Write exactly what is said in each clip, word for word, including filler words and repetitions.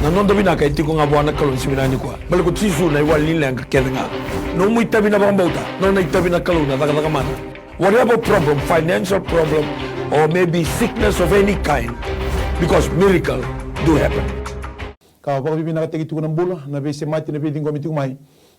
Na noda vinaka e tiko ga vua na Kalou ni siga vinaka nikua. Baleta ko Jisu na iwali ni leqa kece ga. Nomu itavi na vakabauta, nona itavi na Kalou na cakacaka mana. Whatever problem, financial problem, or maybe sickness of any kind, because miracle do happen. Ka vakavinavinakataki tiko na bula, na veisemati, na veiciqomi tiko mai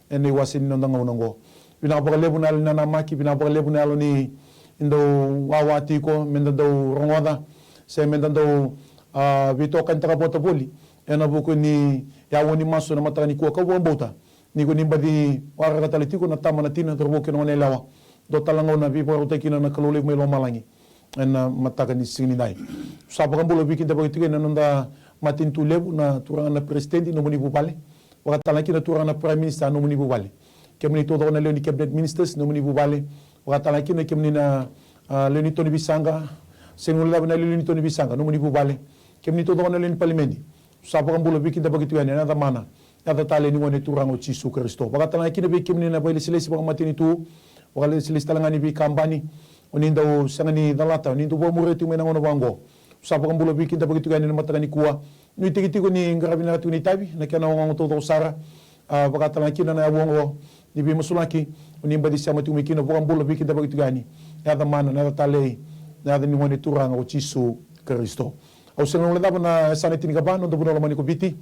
ena iwase ni noda gauna oqo. Vinaka vakalevu na yalo ni nanamaki, vinaka vakalevu na yalo ni dau wawa tiko me da dau rogoca se me da dau, a, veitokanitaka vata voli ena vuku ni yaua ni masu ena mataka nikua. Kau vakabauta ni ko ni baci waraka tale tiko na tama, na tina, cauravou kei na goneyalewa. Dua tale na gauna veivakarautaki kina na Kalou levu mai lomalagi ena mataka ni siga nidai. Sa vakabula veikidavaki tiko yani na noda matanitu levu, na turaga na peresitedi, nomuni vuvale. Vakatalega kina na turaga na prime minister, nomuni vuvale. Kemuni taucoko na lewe ni cabinet ministers, nomuni vuvale. Vakatalega kina kemuni na, a, lewe ni to ni veisaqa, sega ni guilecava na lewe ni to ni veisaqa, nomuni vuvale. Kemuni taucoko na lewe ni palimedi. Sa vakabula veikidavaki tiko yani ena yaca mana, yaca talei ni Gone Turaga o Jisu Karisito. Vakatalega kina vei kemuni na vakailesilesi vakamatanitu, vakailesilesi talega ni veikabani, o ni dau sega ni calata, o ni dau vakamuria tiko mai na gauna vaqo. Sa vakabula veikidavaki tiko yani ena mataka nikua. Nuitaki tiko ni qaravi na ka tiko ni itavi, na kena ogaoga taucoko sara. A, vakatalega kina na yavu oqo ni veimasulaki, o ni baci sema tiko mai kina, vakabula veikidavaki tiko yani. Yaca mana, na yaca talei, na yaca ni Gone Turaga o Jisu Karisito. Au sega ni guilecava na yasana e tinikava, noda vanua lomani ko Viti.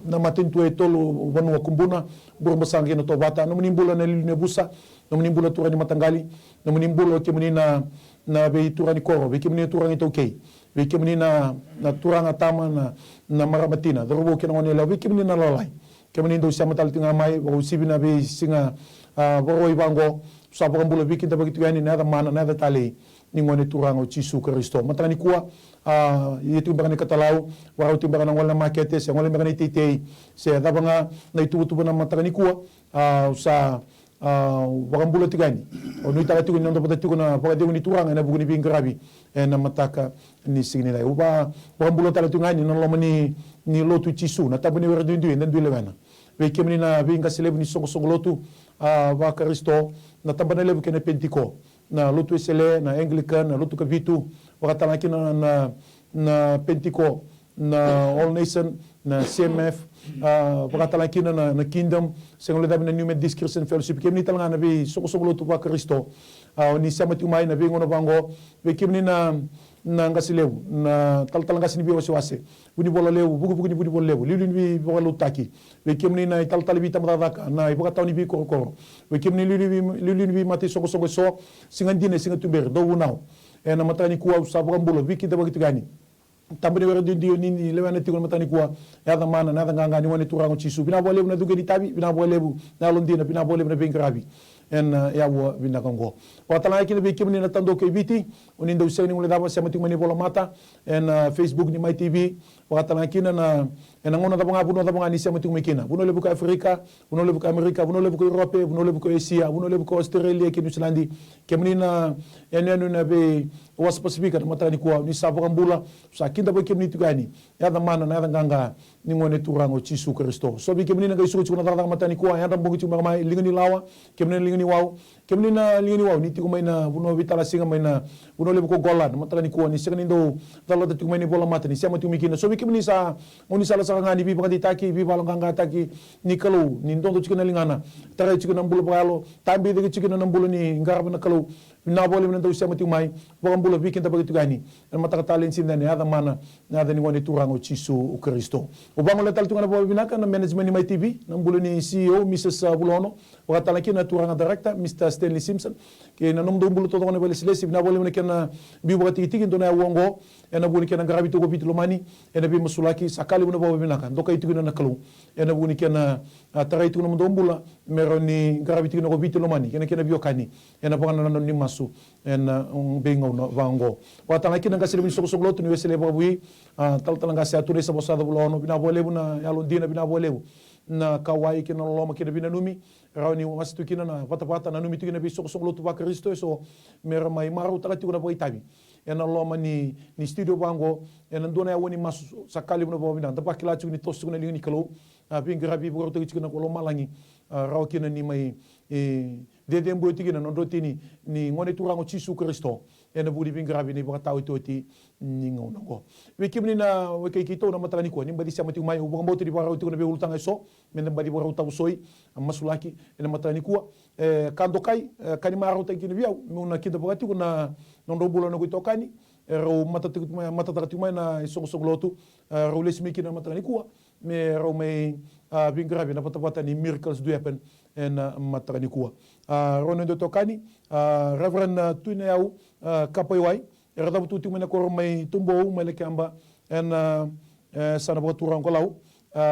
Na matanitu e tolu, Vanua, Kubuna, Burebasaga kei na Tovata. Nomuni bula na iliuliu ni yavusa, nomuni bula turaga ni mataqali, nomuni bula o kemuni na, na veituraga ni koro, vei kemuni na turaga iTaukei, vei kemuni na, na turaga tama, na, na marama tina, cauravou kei na goneyalewa, vei kemuni na lalai. Kemuni dau sema tale tiko ga mai, vakauasivi na veisiga, a, vakarauwai vaqo. Sa vakabula veikidavaki tiko yani na yaca mana, na yaca talei ni Gone Turaga o Jisu Karisito. Mataka nikua, a, ia tiko beka na ikatalau, vakarau tiko beka na gole na makete, se gole beka na iteitei, se cava ga na ituvatuva na mataka nikua, a, sa, a, vakabula tiko yani. Au nuitaka tiko ni noda vata tiko na vakacegu ni Turaga ena vuku ni veiqaravi ena mataka ni siga nidai. Au va, vakabula tale tiko ga yani na loma ni, ni lotu i Jisu, na Tabana ni Were Duidui eda dui lewena. Vei kemuni na veiqase levu ni soqosoqo lotu, a, vaKarisito, na Tabana Levu kei na Penitiko, na Lotu Wesele, na Anglican, na Lotu Kavitu, vakatalega kina na, na, na Penitiko, na All Nation, na C M F, a, vakatalega kina na, na Kingdom, sega ni guilecava na New Methodist Christian Fellowship, kemuni talega na veisoqosoqo lotu vaKarisito, a, o ni sema tiko mai na veigauna vaqo, vei kemuni na, na qase levu, na talatala qase ni veiwasewase, Vunivola Levu, vukevuke ni Vunivola Levu, liuliu ni veivakalotutaki, vei kemuni na italatala veitabacakacaka, na ivakatawa ni veikorokoro, vei kemuni liuliu vei, liuliu ni veimata isoqosoqo eso, siga dina, siga tuberi, dauvunau. Ena mataka nikua au sa vakabula veikidavaki tiko yani. Tabana ni Were Duidui o ni, ni lewena tiko na mataka nikua, yaca mana, na yaca qaqa ni Gone Turaga o Jisu. Vinaka vakalevu na cuqeni itavi, vinaka vakalevu na yalodina, vinaka vakalevu na veiqaravi ena, a, yaua vinaka oqo. Vakatalega kina vei kemuni na tadua kei Viti, o ni dau sega ni guilecava, sema tiko mai na ivolamata ena, a, Facebook ni Mai T V. Vakatalega kina na, ena gauna cava ga, vanua cava ga ni sema tiko mai kina. Vanua levu ko Aferika, vanua levu ko Amerika, vanua levu ko Europe, vanua levu ko Asia, vanua levu ko Australia kei Niusiladi. Kemuni na yanuyanu ena veiwasa Pasifika, na mataka nikua, ni sa vakabula, sa kidavaki kemuni tiko yani. Yaca mana, na yaca qaqa ni Gone Turaga o Jisu Karisito. So vei kemuni na qai suka tiko na cakacaka mataka nikua, yadra bogi tiko beka mai, liga ni lawa, kemuni na liga ni wau, kemuni na liga ni wau, ni tiko mai na vanua veitalasiga, mai na vanua levu ko Gola, na mataka nikua, ni sega ni dau calata tiko mai na ivolamata, ni sema tiko mai kina. So vei kemuni sa, o ni sa lasaka ga ni veivakadeitaki, veivakayaloqaqataki ni Kalou, ni dodo tiko na ligana, tarai tiko na bula vakayalo, tabicaki tiko na bula ni qarava na Kalou. Vinaka vakalevu na dau sema tiko mai, vakabula veikidavaki tiko yani. Ena mataka talei ni siga nidai, yaca mana, na yaca ni Gone Turaga o Jisu Karisito. Au vagolea tale tiko ga na vakavinavinaka na management ni Mai T V, na bula ni C E O, Mrs, a, Vulaono, vakatalega kina na turaga director, Mr Stanley Simpson, kei na nomudou bula taucoko na vakailesilesi, vinaka vakalevu na kena biu vakatikitiki dua na yaua oqo, ena vuku ni kena qaravi tiko ko Viti lomani ena veimasulaki, sa ka levu na vakavinavinaka, dokai tiko kina na Kalou ena vuku ni kena, a, tarai tiko na nomudou bula me rawa ni qaravi tiko kina ko Viti lomani kei na kena veiwekani ena vakanananu ni masu ena, um, veigauna vaqo. Vakatalega kina na qase levu ni soqosoqo lotu ni Wesele vakavoui, a, talatala qase Aturesa Vosayaca Vulaono, vinaka vakalevu na yalodina, vinaka vakalevu na kauwai kei na loloma kei na veinanumi, rawa ni wase tu kina na vatavata, nanumi tu kina na veisoqosoqo lotu vaKarisito eso me ra mai marautaka tiko na vakaitavi ena loma ni, ni studio vaqo, ena dua na yaua ni masu, sa ka levu na vakavinavinaka, da vakila tiko ni toso tiko na liga ni Kalou, a, veiqaravi vakarautaki tiko na lomalagi, a, rawa kina ni mai, e, cecebuya tiko kina na nodrau tini ni Gone Turaga o Jisu Karisito. ena vuku ni veiqaravi na ivakataotioti ni gauna oqo. Vei kemuni na wekai keitou na mataka nikua, ni baci sema tiko mai, au vakabauta ni vakarau tiko na veiulutaga eso me da baci vakarau tavusoi, a, masulaki ena mataka nikua. E, ka dokai, e, ka ni marautaki kina vei au meu na kidavaka tiko na nodrau bula na noqu itokani, e, rau matataka tiko mai, matataka tiko mai na isoqosoqo lotu, e, rau lesi mai kina na mataka nikua me rau mai, a, veiqaravi na vatavata ni Miracles Do Happen ena mataka nikua. A, rau na dau itokani, a, Reverend, a, Tuinayau, a, Kapaiwai, era cavutu tiko mai na koro mai Tubou, mai Lakeba, ena, e, yasana vakaturaga ko Lau. A,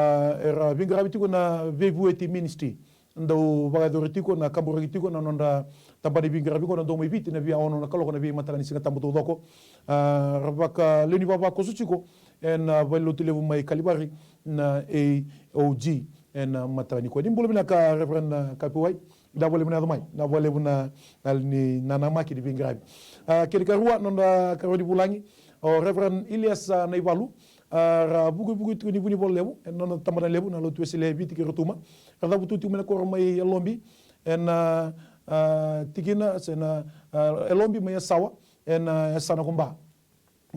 era veiqaravi tiko na Veivueti Ministry. Dau vakayacori tiko, na kaburaki tiko na nodra tabana ni veiqaravi qo na Domo i Viti, na via ono na kaloko na veimataka ni Siga Tabu taucoko. A, ra vakalewe ni vavakoso tiko ena valenilotu levu mai Kalivari, na A O G, ena mataka nikua. Ni bula vinaka, Reverend, a, Kapaiwai. Vinaka vakalevu na yaco mai, vinaka vakalevu na, na, ni nanamaki ni veiqaravi. A, kena ikarua, nodra ikarua ni vulagi, o Reverend Ilias, a, Naivalu, a, ra vukevuke tiko ni Vunivola Levu ena nona tabana levu na Lotu Wesele e Viti kei Rotuma. Ra cavutu tiko mai na koro mai Yalobi ena, a, tikina se na, a, Yalobi mai Yasawa ena, a, yasana ko Ba.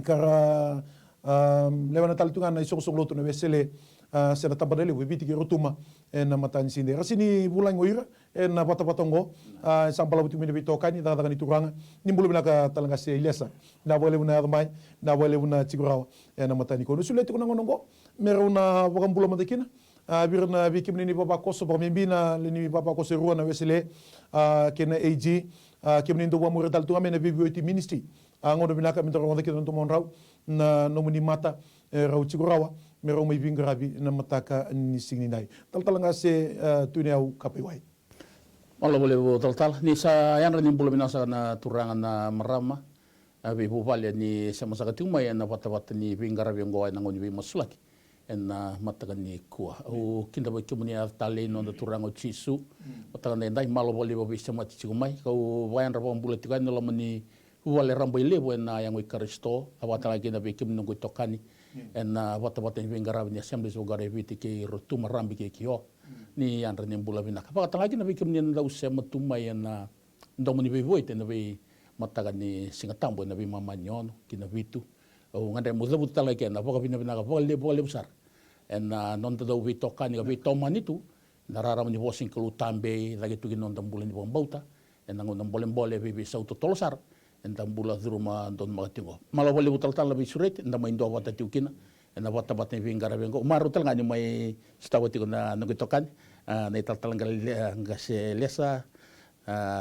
Ka ra, a, lewena tale tu ga na isoqosoqo lotu na Wesele, a, se na tabana levu e Viti kei Rotuma ena mataka ni siga. Ra sega ni vulagi o ira ena vatavata oqo, a, sa balavu tiko mai na veitokani, cakacaka ni turaga. Ni bula vinaka tale ga se Ilias. Vinaka vakalevu na yaco mai, vinaka vakalevu na tiko rawa ena mataka nikua. Au na solia tiko na gauna oqo me rau na vakabula mada kina, a, vei ira na, vei kemuni na ivavakoso, vakabibi na lewe ni ivavakoso e rua na Wesele, a, kei na A G, a, kemuni dau vakamuria tale tu ga mai na Veivueti Ministry. A, gauna vinaka me da rogoca kina na domodrau, na nomuni mata, e, rau tiko rawa me rau mai veiqaravi na mataka ni siga nidai. Talatala Qase, e, Tuinayau Kapaiwai. Malo vakalevu talatala, ni sa yadra ni bula vinaka saka na turaga na marama, a, veivuvale ni sema saka tiko mai ena vatavata ni veiqaravi oqo ena gauna ni veimasulaki ena mataka nikua. Au kidavaki kemuni, a, talei noda Turaga o Jisu. Mataka daidai, malo vakalevu veisemati tiko mai, kau vakayadra vakabula tiko yani na loma ni vuvale rabailevu ena yago i Karisito, a, vakatalega kina vei kemuni noqu itokani ena vatavata ni veiqaravi ni Assemblies of God e Viti kei Rotuma, Rabi kei Kio. Ni yadra ni bula vinaka. Vakatalega kina vei kemuni na dau sema tu mai ena Domo ni Veivueti ena veimataka ni Siga Tabu ena veimama ni ono ki na vitu. Au gadreva meu cavuta tale ga ena vakavinavinaka vakalevu, vakalevu sara ena noda dau veitokani ka veitomani tu ena rarama ni vosa ni Kalou tabei, cake tu ki na noda bula ni vakabauta ena gauna bolebole, veiveisau totolo sara eda bula curuma, donumaka tiko. Malo vakalevu talatala na veisureti eda mai duavata tiko kina ena vatavata ni veiqaravi oqo. Marau tale ga ni mai sotava tiko na noqu itokani, a, na italatala Qase, Qase Ilias, a,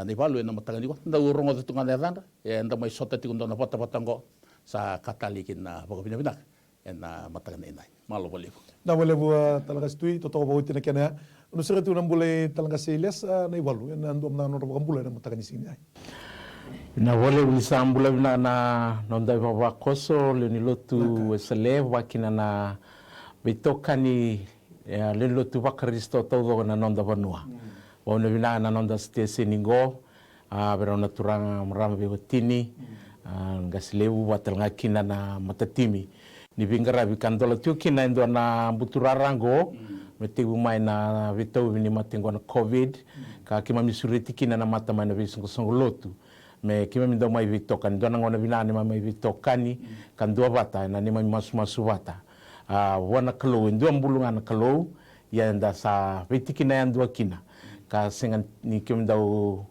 Naivalu ena mataka nikua. Dau rogoca tu ga na yacadra, eda mai sota tiko dua na vatavata oqo. Sa ka talei kina na vakavinavinaka ena mataka nidai. Malo vakalevu. Vinaka vakalevu, a, tale Qase Tui, totoka vakaoti na kena ya. Au na sureta tiko na bula i tale Qase Ilias, a, Naivalu, ena dua mada na nodra vakabula ena mataka ni siga nidai. Vinaka vakalevu. Ni sa bula vinaka na noda ivavakoso, lewe ni lotu Wesele, vakakina na veitokani, e, lewe ni lotu vaKarisito taucoko ena noda vanua. Vakavinavinaka na noda siteseni qo, a, vei rau na turaga, marama veiwatini, a, qase levu, vakatalega kina na matatimi ni veiqaravi ka dola tiko kina e dua na buturara qo, me tekivu mai na veitauvi ni mate qo na COVID, ka keimami sureti kina na mata mai na veisoqosoqo lotu me keimami dau mai veitokani. Dua na gauna vinaka neimami mai veitokani ka duavata ena neimami masumasu vata, a, vua na Kalou. E dua bulu ga na Kalou, ia eda sa veitikina yadua kina. Ka sega ni keimami dau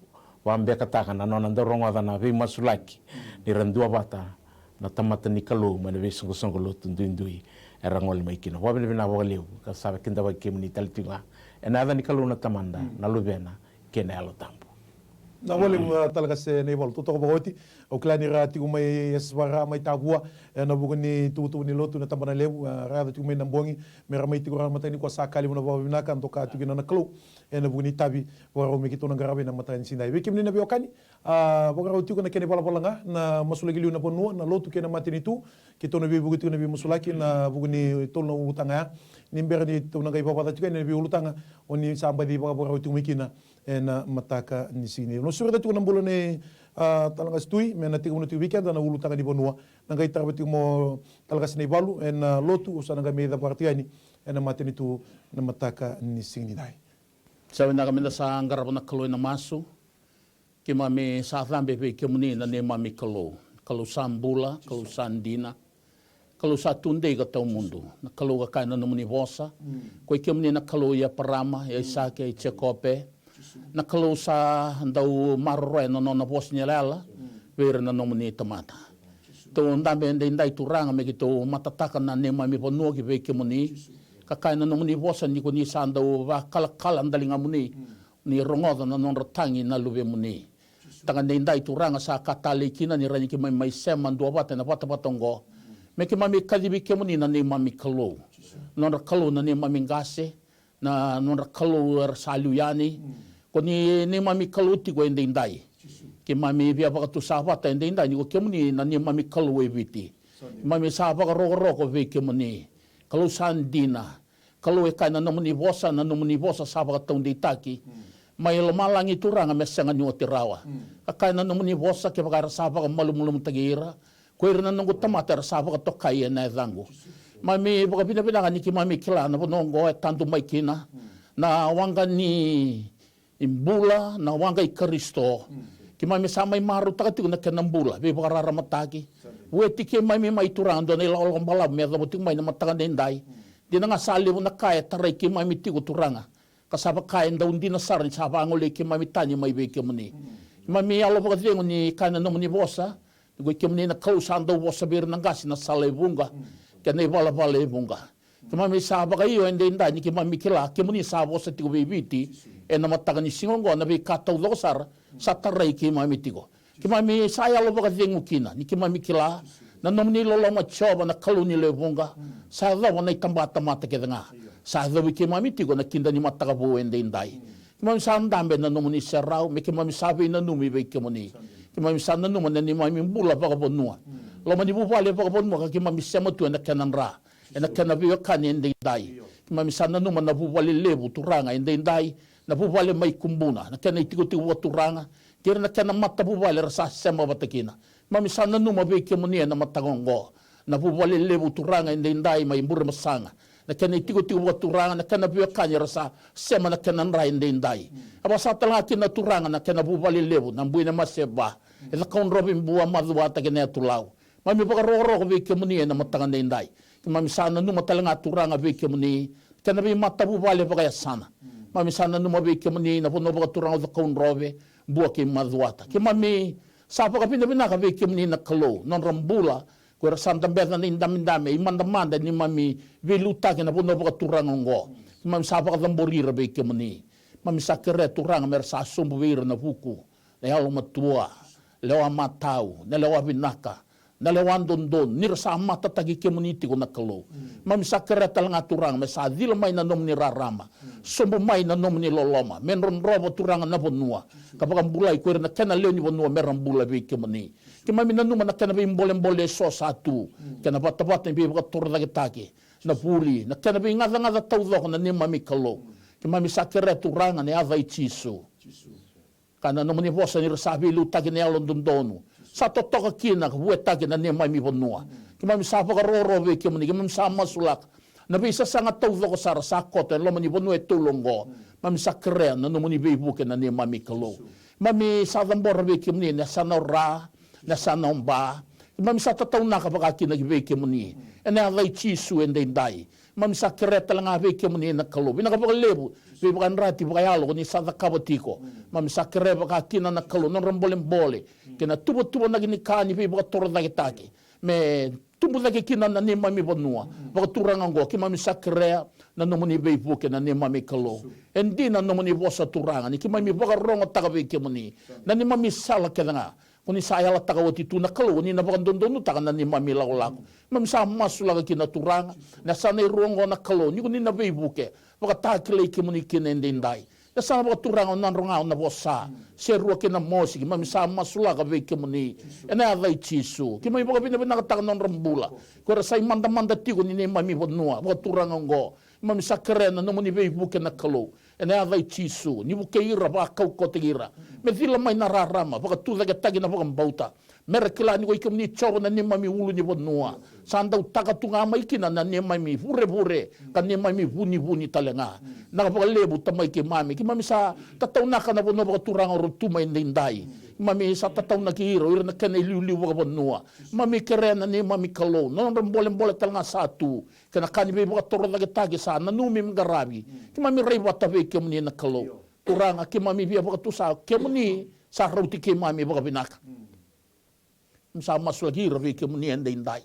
vakabekataka na nona dau rogoca na veimasulaki ni ra duavata na tamata ni Kalou mai na veisoqosoqo lotu duidui era gole mai kina. Vakavinavinaka vakalevu, ka sa kidavaki kemuni tale tiko ga ena yaca ni Kalou na Tamada, na Luvena kei na Yalo Tabu. Vinaka vakalevu, a, tale Qase Naivalu, totoka vakaoti. Au kila ni ra tiko mai Esvara, mai Tavua, ena vuku ni tuvatuva ni lotu na tabana levu, a, ra yaco tiko mai na bogi me ra mai tiko rawa na mataka nikua. Sa ka levu na vakavinavinaka, doka tiko kina na Kalou ena vuku ni itavi vakarau me keitou na qarava ena mataka ni siga nidai. Vei kemuni na veiwekani, a, vakarau tiko na kena ivalavala ga na masulaki liu na vanua, na lotu kei na matanitu. Keitou na veivuke tiko na veimasulaki ena vuku ni tolu na ulutaga ya. Ni bera ni tou na qai vavaca tiko yani ena veiulutaga o ni sa baci vakavakarau tiko mai kina ena mataka ni siga nidai. Au na sureta tiko na bula nei, a, tale Qase Tui me na tekivuna tiko vei keda na ulutaga ni vanua. Na qai tarava tiko mo tale Qase Naivalu ena lotu, au sa na qai mai cavara tiko yani ena matanitu na mataka ni siga nidai. Sa vinaka, me da sa qarava na Kalou ena masu. Keimami sa cabe vei kemuni na neimami Kalou. Kalou sa bula, Kalou sa dina, Kalou sa tudei ka tawamudu. Na Kalou ka kaya na nomuni vosa. Ko i kemuni na Kalou i Eparama, i Aisake, i Jekope. Na Kalou sa dau maroroya na nona vosa ni yalayala vei ira na nomuni tamata. Tou dabe edaidai Turaga me keitou matataka na neimami vanua ki vei kemuni. Ka kaya na nomuni vosa ni ko ni sa dau vakalakala daligamuni, ni rogoca na nodra tagi na luvemuni. Taga edaidai Turaga sa ka talei kina ni rawa ni keimami mai sema duavata ena vatavata oqo. Me keimami kacivi kemuni na neimami Kalou. Nodra Kalou na neimami qase, na nodra Kalou era sa liu yani. Ko ni neimami Kalou tiko edaidai. Keimami via vakatusavata edaidai ni ko kemuni na neimami Kalou e Viti. Keimami sa vakarokoroko vei kemuni. Kalou sa dina. Kalou e kaya na nomuni vosa, na nomuni vosa sa vakataudeitaki mai lomalagi Turaga me sega ni oti rawa. Ka kaya na nomuni vosa kevaka era sa vakamalumalumutaki ira, ko ira na noqu tamata era sa vakatokai ena yacaqu. Keimami vakavinavinaka ni keimami kila na vanua oqo e tadu mai kina na waqa ni bula, na waqa i Karisito. Keimami sa mai marautaka tiko na kena bula veivakararamataki. Vueti keimami mai Turaga dua na ilakolako balavu me yacova tiko mai na mataka edaidai. Dina ga sa levu na ka e tarai keimami tiko Turaga, ka sa vaka e dau dina sara ni sa vagolei keimami tani mai vei kemuni. Keimami yalo vakacegu ni kaya na nomuni vosa ni ko i kemuni na Kalou sa dau vosa vei ira na qase na sala e vuqa kei na ivalavala e vuqa. Keimami sa vakaio edaidai ni keimami kila kemuni sa vosa tiko vei Viti ena mataka ni siga oqo, na veika taucoko sara sa tarai keimami tiko. Keimami sa yalo vakacegu kina ni keimami kila na nomuni loloma Jiova na Kalou ni lewe vuqa sa yacova na itabatamata kece ga. Sa yacovi keimami tiko na kida ni mataka vou edaidai. Keimami sa dabe na nomuni serau me keimami sa veinanumi vei kemuni. Keimami sa nanuma na neimami bula vakavanua, loma ni vuvale vakavanua ka keimami sema tu ena kena dra, ena kena veiwekani edaidai. Keimami sa nanuma na vuvale levu Turaga edaidai, na vuvale mai Kubuna, na kena itikotiko vakaturaga kei ira na kena matavuvale era sa sema vata kina. Keimami sa nanuma vei kemuni ena mataka oqo na vuvale levu Turaga edaidai mai Burebasaga, na kena itikotiko vakaturaga, na kena veiwekani era sa sema na kena dra edaidai. A vaka sa tale ga kina Turaga na kena vuvale levu na Buinamase va, e Cakaudrove, Bua, Macuata kei na Yatu Lau. Keimami vakarokoroko vei kemuni ena mataka edaidai. Keimami sa nanuma tale ga Turaga vei kemuni kena veimatavuvale vakayasana. Keimami sa nanuma vei kemuni na vanua vakaturaga o Cakaudrove, Bua kei Macuata. Keimami sa vakavinavinaka vei kemuni na Kalou, nodra bula ko ira sa dabeca na idabedabe, imadamada ni neimami veiliutaki ena vanua vakaturaga oqo. Keimami sa vakacabori ira vei kemuni. Keimami sa kerea Turaga me ra sa sobu vei ira na vuku, na yalomatua, lewa matau, na lewa vinaka, na lewa dodonu, ni ra sa matataki kemuni tiko na Kalou. Keimami sa kerea tale ga Turaga me sa cila mai na nomuni rarama, sobu mai na nomuni loloma, me drodrova Turaga na vanua ka vakabulai ko ira na kena lewe ni vanua me ra bula vei kemuni. Keimami nanuma na kena veibolebole eso sa tu, kei na vatavata ni veivakatorocaketaki, na vuli, na kena veigacagaca taucoko na neimami Kalou. Keimami sa kerea Turaga ena yaca i Jisu. Ka na nomuni vosa ni ra sa veiliutaki na yalododonu, sa totoka kina ka vuetaki na neimami vanua. Keimami sa vakarokoroko vei kemuni, keimami sa masulaka na veisasaga taucoko sara sa koto ena loma ni vanua e tolu oqo. Keimami sa kerea na nomuni veivuke na neimami Kalou. Keimami sa cabora vei kemuni na yasana o Ra, na yasana o Ba. Keimami sa tataunaka vaka kina ki vei kemuni ena yaca i Jisu edaidai. Keimami sa kerea tale ga vei kemuni na Kalou, vinaka vakalevu veivakayadrati vakayalo ko ni sa cakava tiko. Keimami sa kerea vaka kina na Kalou nodra bolebole kei na tuvatuvanaki ni ka ni veivakatorocaketaki me tubu cake kina na neimami vanua vakaturaga oqo. Keimami sa kerea na nomuni veivuke na neimami Kalou. E dina na nomuni vosa Turaga ni keimami vakarogotaka vei kemuni na neimami sala kece ga. Ko ni sa yalataka oti tu na Kalou ni na vakadodonutaka na neimami lakolako. Keimami sa masulaka kina Turaga na yasana e rua oqo na Kalou, ni ko ni na veivuke vakatakilai kemuni kina edaidai. Na yasana vakaturaga o Nadroga, o Navosa, Serua kei Namosi, keimami sa masulaka vei kemuni ena yaca i Jisu. Keimami vakavinavinakataka na nodra bula ko ira sa imadamada tiko ni neimami vanua vakaturaga oqo. Keimami sa kerea na nomuni veivuke na Kalou ena yaca i Jisu, ni vukei ira, vakaukauwataki ira me cila mai na rarama, vakatucaketaki na vakabauta, me ra kila ni ko i kemuni Jiova na neimami ulu ni vanua. Sa dau taka tu ga mai kina na neimami vurevure ka neimami vunivuni tale ga. Vinaka vakalevu Tamai keimami, keimami sa tataunaka na vanua vakaturaga o Rotuma edaidai. Keimami sa tataunaki ira, o ira na kena iliuliu vakavanua. Keimami kerea na neimami Kalou, na nodra bolebole tale ga sa tu, kei na ka ni veivakatorocaketaki sa nanumi me qaravi. Keimami rai vata vei kemuni na Kalou. Turaga, keimami via vakatusa, kemuni sa rauti keimami vakavinaka. Keimami sa masulaki ira vei kemuni edaidai.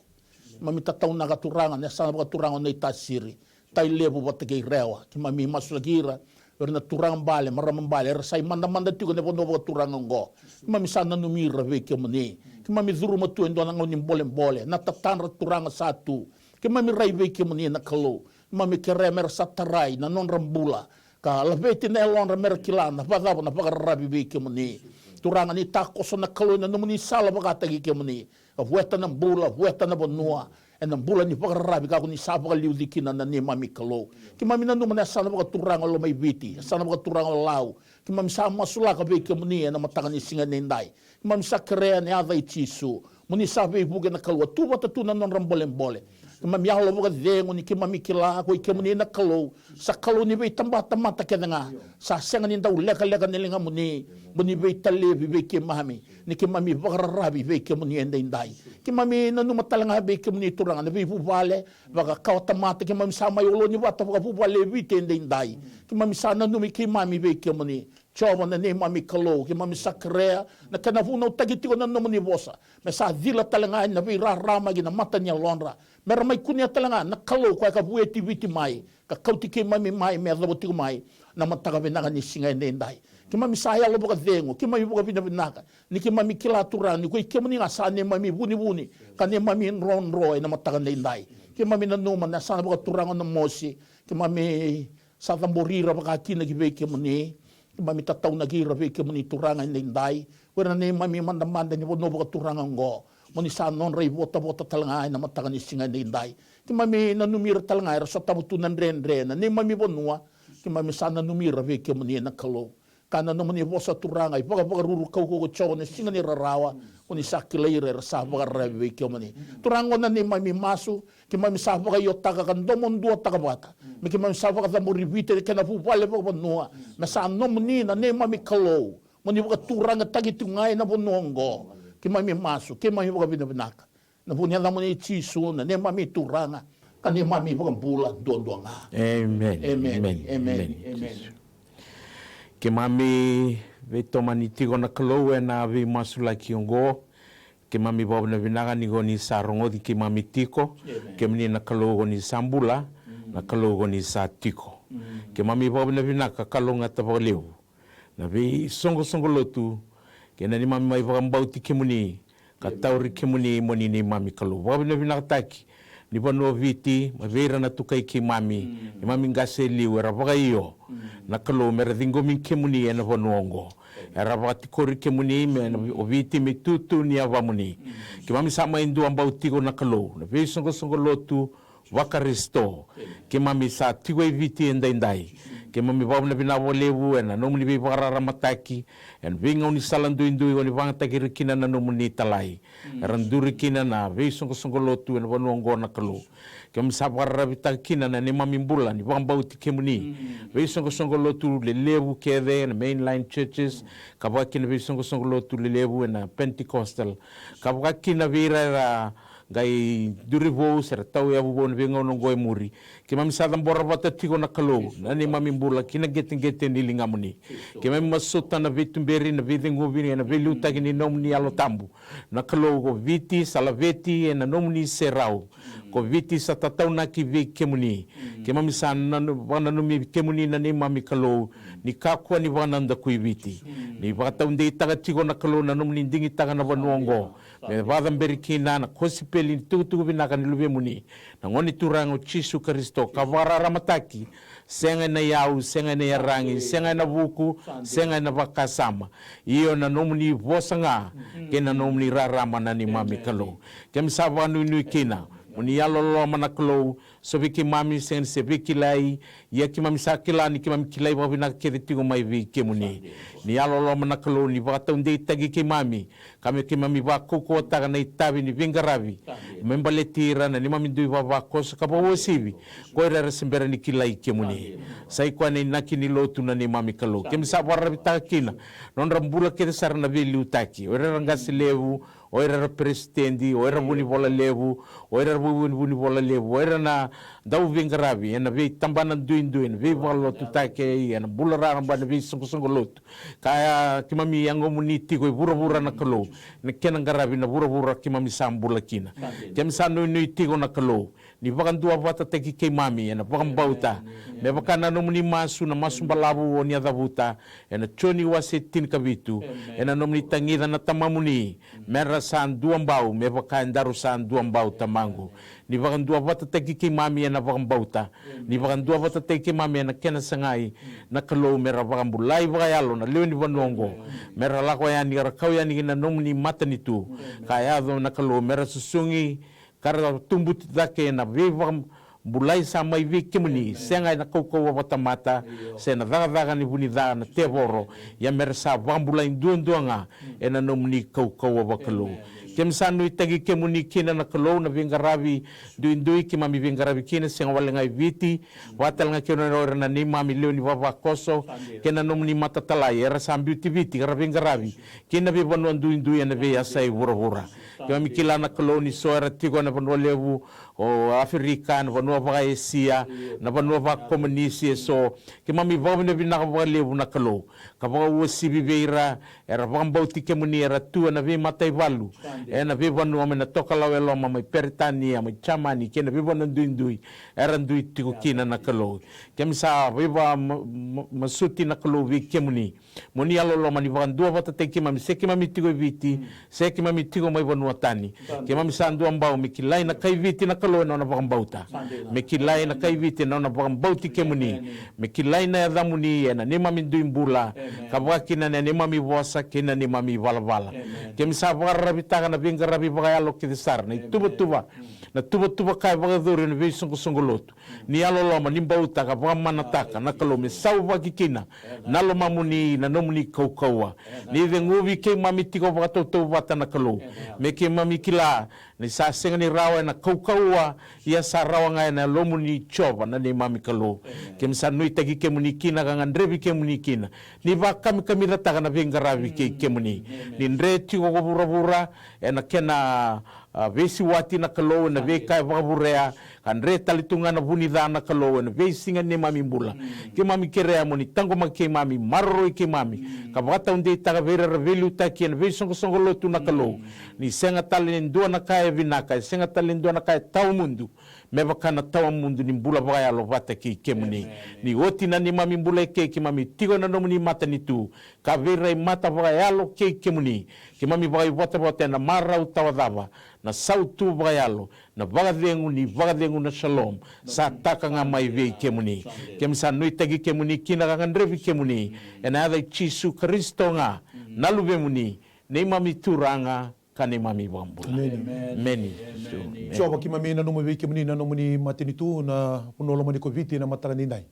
Keimami tataunaka, Turaga, na yasana vakaturaga o Naitasiri, Tailevu vata kei Rewa. Keimami masulaki ira, o ira na turaga bale, marama bale, era sa imadamada tiko ena vanua vakaturaga oqo. Keimami sa nanumi ira vei kemuni. Keimami curuma tu e dua na gauna ni bolebole, na tatadra, Turaga, sa tu. Keimami rai vei kemuni na Kalou. Keimami kerea me ra sa tarai na nodra bula, ka laveti na yalodra me ra kila na vakacava na vakararavi vei kemuni. Turaga, ni takoso na Kalou ena nomuni sala vakataki kemuni, ka vueta na bula, vueta na vanua ena bula ni vakararavi, ka ko ni sa vakaliuci kina na neimami Kalou. Keimami nanuma na yasana vakaturaga o Lomaiviti, yasana vakaturaga o Lau. Keimami sa masulaka vei kemuni ena mataka ni siga edaidai. Keimami sa kerea ena yaca i Jisu, mo ni sa veivuke na Kalou, a tu vata tu na nodra bolebole. Keimami yalo vakacegu ni keimami kila ko i kemuni na Kalou, sa Kalou ni veitabatamata kece ga. Sa sega ni dau lekaleka na ligamuni mo ni veitalevi vei keimami, ni keimami vakararavi vei kemuni edaidai. Keimami nanuma tale ga vei kemuni, Turaga, na veivuvale vakakawatamata. Keimami sa mai oloni vata vakavuvale e Viti edaidai. Keimami sa nanumi keimami vei kemuni, Jiova na neimami Kalou. Keimami sa kerea na kena vunautaki tiko na nomuni vosa, me sa cila tale ga ena veirarama ki na mata ni yalodra, me ra mai kunea tale ga na Kalou koya ka vueti Viti mai, ka kauti keimami mai me yacova tiko mai na mataka vinaka ni siga edaidai. Keimami sa yalo vakacegu, keimami vakavinavinaka, ni keimami kila, Turaga, ni ko i kemuni ga sa neimami vunivuni ka neimami drodro ena mataka edaidai. Keimami nanuma na yasana vakaturaga o Namosi. Keimami sa cabori ira vaka kina ki vei kemuni. Keimami tataunaki ira vei kemuni, Turaga, edaidai. O ira na neimami madamada ni vanua vakaturaga oqo, mo ni sa nodra ivotavota tale ga ena mataka ni siga edaidai. Keimami nanumi ira tale ga era sotava tu na dredre na neimami vanua. Keimami sa nanumi ira vei kemuni na Kalou. Ka na nomuni vosa, Turaga, ivakavakaruru kaukauwa ko Jiova, na siga ni rarawa, ko ni sa kilai ira era sa vakararavi vei kemuni. Turaga, oqo na neimami masu, keimami sa vakaiotaka ka domoduataka vata me keimami sa vakacabori Viti kei na kena vuvale vakavanua, me sa nomuni na neimami Kalou. Mo ni vakaturagataki tu ga ena vanua oqo. Keimami masu, keimami vakavinavinaka ena vuku ni yacamuni Jisu, na neimami Turaga ka neimami iVakabula duadua ga. Emeni. Emeni. Emeni. Keimami veitomani tiko na Kalou ena veimasulaki oqo. Keimami vakavinavinaka ni ko ni sa rogoci keimami tiko. Kemuni na Kalou ko ni sa bula, na Kalou ko ni sa tiko. Keimami vakavinavinaka kalougata vakalevu na veisoqosoqo lotu kei na neimami mai vakabauti kemuni ka tauri kemuni mo ni neimami Kalou. Vakavinavinakataki ni vanua o Viti mai vei ira na tukai keimami, neimami qase e liu era vakaio na Kalou me ra ciqomi kemuni ena vanua oqo. Era vakatikori kemuni me o Viti me itutu ni yavamuni. Keimami sa mai dua bau tiko na Kalou na veisoqosoqo lotu vaKarisito. Keimami sa tiko e Viti edaidai. Keimami vakavinavinaka vakalevu ena nomuni veivakararamataki ena veigaunisala duidui ko ni vakayagataki ira kina na nomuni italai. Era duri kina na veisoqosoqo lotu ena vanua oqo na Kalou. Keimami sa vakararavitaka kina na neimami bula ni vakabauti kemuni. Veisoqosoqo lotu lelevu kece ena mainline churches, ka vaka kina veisoqosoqo lotu lelevu ena Pentecostal, ka vaka kina vei ira era qai duri vou se ra tauyavu vou ena veigauna oqo e muri. Keimami sa cabora vata tiko na Kalou na neimami bula ki na qeteqete ni ligamuni. Keimami masuta na veituberi, na veiceguvi, ena veiliutaki ni nomuni Yalo Tabu. Na Kalou, ko Viti sa laveti ena nomuni serau. Ko Viti sa tataunaki vei kemuni. Keimami sa nanu, vakananumi kemuni na neimami Kalou, ni kakua ni vakanadakui Viti. Ni vakataudeitaka tiko na Kalou na nomuni digitaka na vanua oqo me vakacaberi kina na kosipeli ni tukutuku vinaka ni Luvemuni, na Gone Turaga o Jisu Karisito, ka vakararamataki, sega ena iyau, sega ena iyaragi, sega ena vuku, sega ena vakasama. Io, na nomuni vosa ga kei na nomuni rarama na neimami Kalou. Keimami sa vakanuinui kina Mo ni yalololoma na Kalou, so vei keimami sega ni se veikilai, ia keimami sa kila ni keimami kilai vakavinaka kece tiko mai vei kemuni. Ni yalololoma na Kalou, ni vakataudeitaki keimami, ka me keimami vakaukauwataka na itavi ni veiqaravi me baleti ira na neimami dui vavakoso ka vakauasivi ko ira era se bera ni kilai kemuni. Sa i koya na inaki ni lotu na neimami Kalou. Keimami sa vakararavitaka kina na nodra bula kece sara na veiliutaki, o ira era qase levu, o ira era peresitedi, o ira vunivola levu, o ira era vunivunivola levu, o ira na dauveiqaravi ena veitabana duidui, ena veivakalotutaki, ena bula raraba, ena veisoqosoqo lotu. Ka ya keimami yagomuni tiko e vuravura na Kalou, na kena qaravi na vuravura keimami sa bula kina. Keimami sa nuinui tiko na Kalou, ni vakaduavatataki keimami ena vakabauta, me vaka na nomuni masu, na masu balavu o ni a cavuta ena Joni wase tinikavitu, ena nomuni tagica na tamamuni, me ra sa duabau me vaka edaru sa duabau tamaqu. Ni vakaduavatataki keimami ena vakabauta, ni vakaduavatataki keimami ena kena sagai na Kalou, me ra vakabulai vakayalo na lewe ni vanua oqo, me ra lako yani, ka ra kau yani ki na nomuni matanitu, ka yaco na Kalou me ra susugi ka ra tubu cake ena veivakabulai sa mai vei kemuni, sega ena kaukauwa vakatamata se na cakacaka ni vunica na tevoro, ia me ra sa vakabulai duadua ga ena nomuni kaukauwa vakalou. Keimami sa nuitaki kemuni kina na Kalou na veiqaravi duidui keimami veiqaravi kina, sega wale ga i Viti, vaka tale ga kina o ira na neimami lewe ni vavakoso kei na nomuni matatalai era sa biuti Viti ka ra veiqaravi kina veivanua duidui ena veiyasai vuravura. Keimami kila na Kalou ni so era tiko ena vanua levu o Aferika, na vanua vaka-Esia, na vanua vakakomunisi, e so keimami vakavinavinaka vakalevu na Kalou, ka vakauasivi vei ira era vakabauti kemuni, era tu ena veimataivalu, ena veivanua mai na Tokalau e Loma, mai Peritania, mai Jamani, kei na veivanua duidui era dui tiko kina na Kalou. Keimami sa veiva ma- ma- masuti na Kalou vei kemuni, mo ni yalololoma ni vakaduavatataki keimami, se keimami tiko e Viti se keimami tiko mai vanua tani. Keimami sa duabau me kilai na kai Viti na Kalou ena nona vakabauta, me kilai na kai Viti ena nona vakabauti kemuni, me kilai na yacamuni ena neimami dui bula, ka vakakina na neimami vosa kei na neimami valavala. Keimami sa vakararavitaka na veiqaravi vakayalo kece sara, na ituvatuva, na tuvatuva ka e vakayacori ena veisoqosoqo lotu. Ni yalololoma, ni bauta ka vakamanataka na Kalou, me sauvaki kina na lomamuni, na nomuni kaukauwa. Ni ceguvi keimami tiko vakatautauvata na Kalou, me keimami kila ni sa sega ni rawa ena kaukauwa, ia sa rawa ga ena Yalomuni Jiova na neimami Kalou. Keimami sa nuitaki kemuni kina ka gadrevi kemuni kina, ni vakamikamicataka na veiqaravi kei kemuni. Ni dre tiko ko vuravura ena kena a, veisiwati na Kalou ena veika e vakavurea, ka dre tale tu ga na vunica na Kalou ena veisiga ni neimami bula. Keimami kerea mo ni taqomaki keimami, maroroi keimami, ka vakataudeitaka vei ira era veiliutaki ena veisoqosoqo lotu na Kalou. Ni sega tale ni dua na ka e vinaka, e sega tale ni dua na ka e tawamudu me vaka na tawamudu ni bula vakayalo vata kei kemuni. Ni oti na neimami bula eke, keimami tiko ena nomuni matanitu, ka veiraimata vakayalo kei kemuni. Keimami vakaivotavota ena marau tawacava, na sautu vakayalo, na vakacegu ni vakacegu, na shalom sa taka ga mai vei kemuni. Keimami sa nuitaki kemuni kina ka gadrevi kemuni, ena yaca i Jisu Karisito ga, na Luvemuni, neimami Turaga ka neimami iVakabula. Emeni. Emeni. Jiova, keimami nanuma vei kemuni na nomuni matanitu na vanua lomani ko Viti ena mataka edaidai.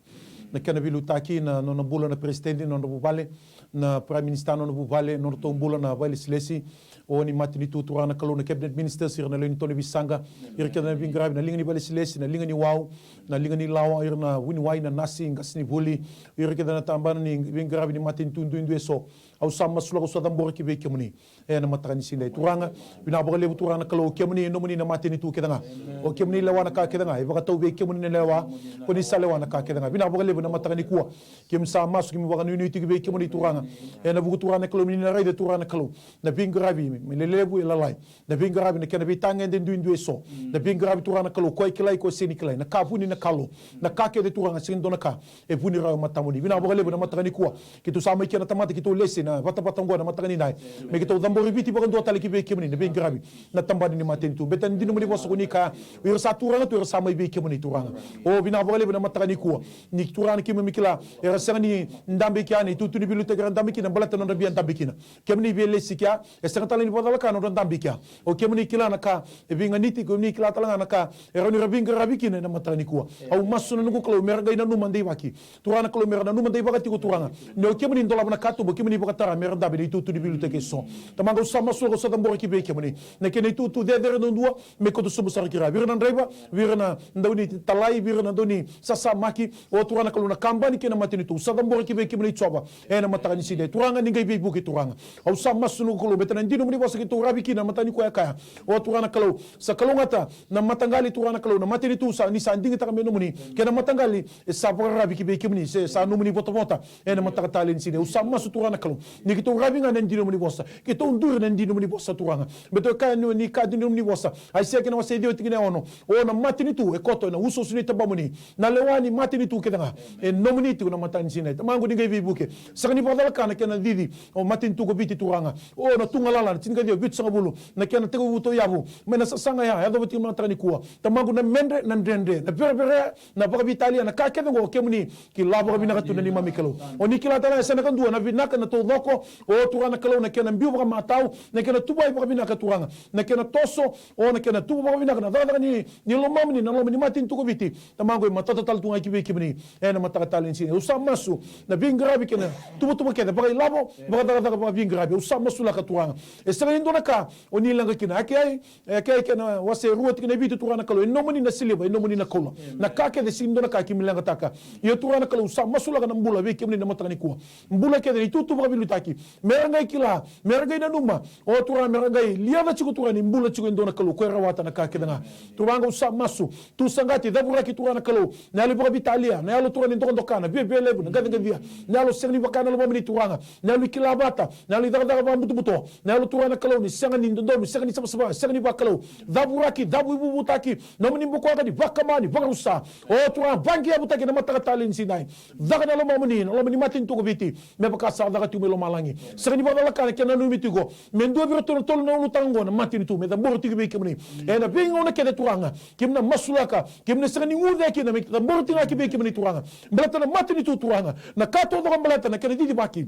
Na kena veiliutaki, na nona bula na peresitedi, na nona vuvale, na prime minister, na nona vuvale, na nodratou bula na vakailesilesi o ni matanitu, Turaga na Kalou, na cabinet ministers, ira na lewe ni tou ni veisaqa, ira kece na veiqaravi, na liga ni vakailesilesi, na liga ni wau, na liga ni lawa, ira na vuniwai, na nasi, qasenivuli, ira kece na tabana ni veiqaravi ni matanitu duidui eso. Au sa masulaka, au sa cabora ki vei kemuni ena mataka ni siga edai. Turaga, vinaka vakalevu Turaga na Kalou, o kemuni e nomuni na matanitu kece ga. O kemuni lewa na ka kece ga, e vakatau vei kemuni na lewa, ko ni sa lewa na ka kece ga. Vinaka vakalevu ena mataka nikua, keimami sa masu, keimami vakanuinui tiko vei kemuni Turaga. Ena vuku Turaga na Kalou, ni na raica Turaga na Kalou na veiqaravi, me lelevu e lalai, na veiqaravi na kena veitagede duidui eso, na veiqaravi Turaga na Kalou, ko e kilai, ko e sega ni kilai, na ka vuni, na ka lo, na ka kece Turaga, sega ni dua na ka e vuni rawa e matamuni. Vinaka vakalevu ena mataka nikua, keitou sa mai kina na tamata, keitou lesi ena vatavata oqo ena mataka nidai. Me keitou cabori Viti vakadua tale ki vei kemuni na veiqaravi na tabana ni matanitu. Baleta ni dina nomuni vosa ko ni kaya, o ira sa turaga tu era sa mai vei kemuni Turaga. O, vinaka vakalevu ena mataka nikua, ni Turaga Turaga, keimami kila era sega ni dabe i kea, na itutu ni veiliutaki era dabe kina baleta na nodra via dabe kina. Kemuni via lesi kea, e sega tale ni vakacalaka na nodra dabe i kea. O kemuni kila na ka e veiganiti, kemuni kila tale ga na ka e rawa ni ra veiqaravi kina ena mataka nikua. Au masu na noqu Kalou me ra qai nanuma deivaki. Turaga na Kalou, me ra nanuma deivaki tiko, Turaga, ni o kemuni dolava na katuba, o kemuni vakatara me ra dabe ena itutu ni veiliutaki eso. Tamaqu, au sa masulaka, au sa cabora ki vei kemuni na kena itutu cecere duadua, me kauta sobu sara ki ra. Vei ira na draiva, vei ira na dau ni talai, vei ira na dau ni sasamaki, o Turaga na Kalou, na kabani kei na matanitu, au sa cabora ki vei kemuni, Jiova, ena mataka ni siga. Turaga, ni qai veivuke, Turaga. Au sa masu na noqu Kalou, baleta na dina nomuni vosa keitou ravi kina ena mataka nikua, e kaya, o Turaga na Kalou, sa kalougata na mataqali, Turaga na Kalou, na matanitu, sa, ni sa digitaka me nomuni, kei na mataqali e sa vakararavi ki vei kemuni, se sa nomuni votavota ena mataka talei ni siga. Au sa masu, Turaga na Kalou, ni keitou ravi ga ena dina nomuni vosa, keitou duri ena dina nomuni vosa, Turaga. Baleta e kaya ni, ni kaya dina nomuni vosa, Aisea kei na wase ciwa, tikina e ono, o na matanitu e koto ena usuusu ni tabamuni. Na lewa ni matanitu kece ga e nomuni tiko ena mataka ni siga. Tamaqu, ni qai veivuke. Sega ni vakacalaka na kena cici o matanitu ko Viti, Turaga. O na tu galala, na tinikaciwa vitusagavulu na kena tekivu tauyavu mai na sasaga ya e yacova tiko ena mataka nikua. Tamaqu, na medre, na dredre, na vereverea, na vakaveitalia, na ka kece oqo, o kemuni kila vakavinaka tu, na neimami Kalou. O ni kila tale ga e sega ni ka dua na vinaka, na taucoko, o Turaga na Kalou, na kena biu vakamatau, na kena tuvai vakavinaka, Turaga, na kena toso, o na kena tuva vakavinaka na cakacaka ni, ni lomamuni, na loma ni matanitu ko Viti. Tamaqu, e matata tale tu ga ki vei kemuni ena mataka talei ni siga. Au sa masu na veiqaravi kei na tuvatuva kece vakailavo, vakacakacaka, vakaveiqaravi. Au sa masulaka, Turaga, e sega ni dua na ka o ni leqa kina. Okei, e kaya kei na wase rua, tikina e vitu, Turaga na Kalou, e nomuni na siliva, e nomuni na koula. Na ka kece, sega ni dua na ka keimami leqataka. Ia, Turaga na Kalou, sa masulaka na bula vei kemuni ena mataka nikua. Bula kece, na itutu vakaveiliutaki, me ra qai kila, me ra qai nanuma, o Turaga, me ra qai liaca tiko, Turaga, ni bula tiko e dua na Kalou ko e rawata na ka kece ga. Turaga, au sa masu, tu saqati, cavuraki, Turaga na Kalou, na yalo ni vakaveitalia, na yalo, Turaga, ni dokadokana, viavialevu, na qaciqacia, na yalo sega ni vaka na lomamuni, Turaga, na yalo ni kila vata, na yalo ni cakacaka vakabutobuto, na yalo, Turaga na Kalou, ni sega ni dodonu, sega ni savasava, sega ni vakalou. Cavuraki, cavuivuvutaki, nomuni bukawaqa ni vakama, ni vakarusa. O Turaga, vaqeavutaki ena mataka talei ni siga. Caka na lomamuni, na loma ni matanitu ko Viti, me vaka sa caka tiko mai lomalagi. Sega ni vakacalaka na kena nanumi tiko me dua vei iratou na tolu na ulutaga oqo na matanitu, me cabora tiko vei kemuni ena veigauna kece, Turaga. Keimami na masulaka, keimami na sega ni guce kina, me cabora tiko ga ki vei kemuni, Turaga, baleta na matanitu, Turaga, na ka taucoko baleta na kena cicivaki,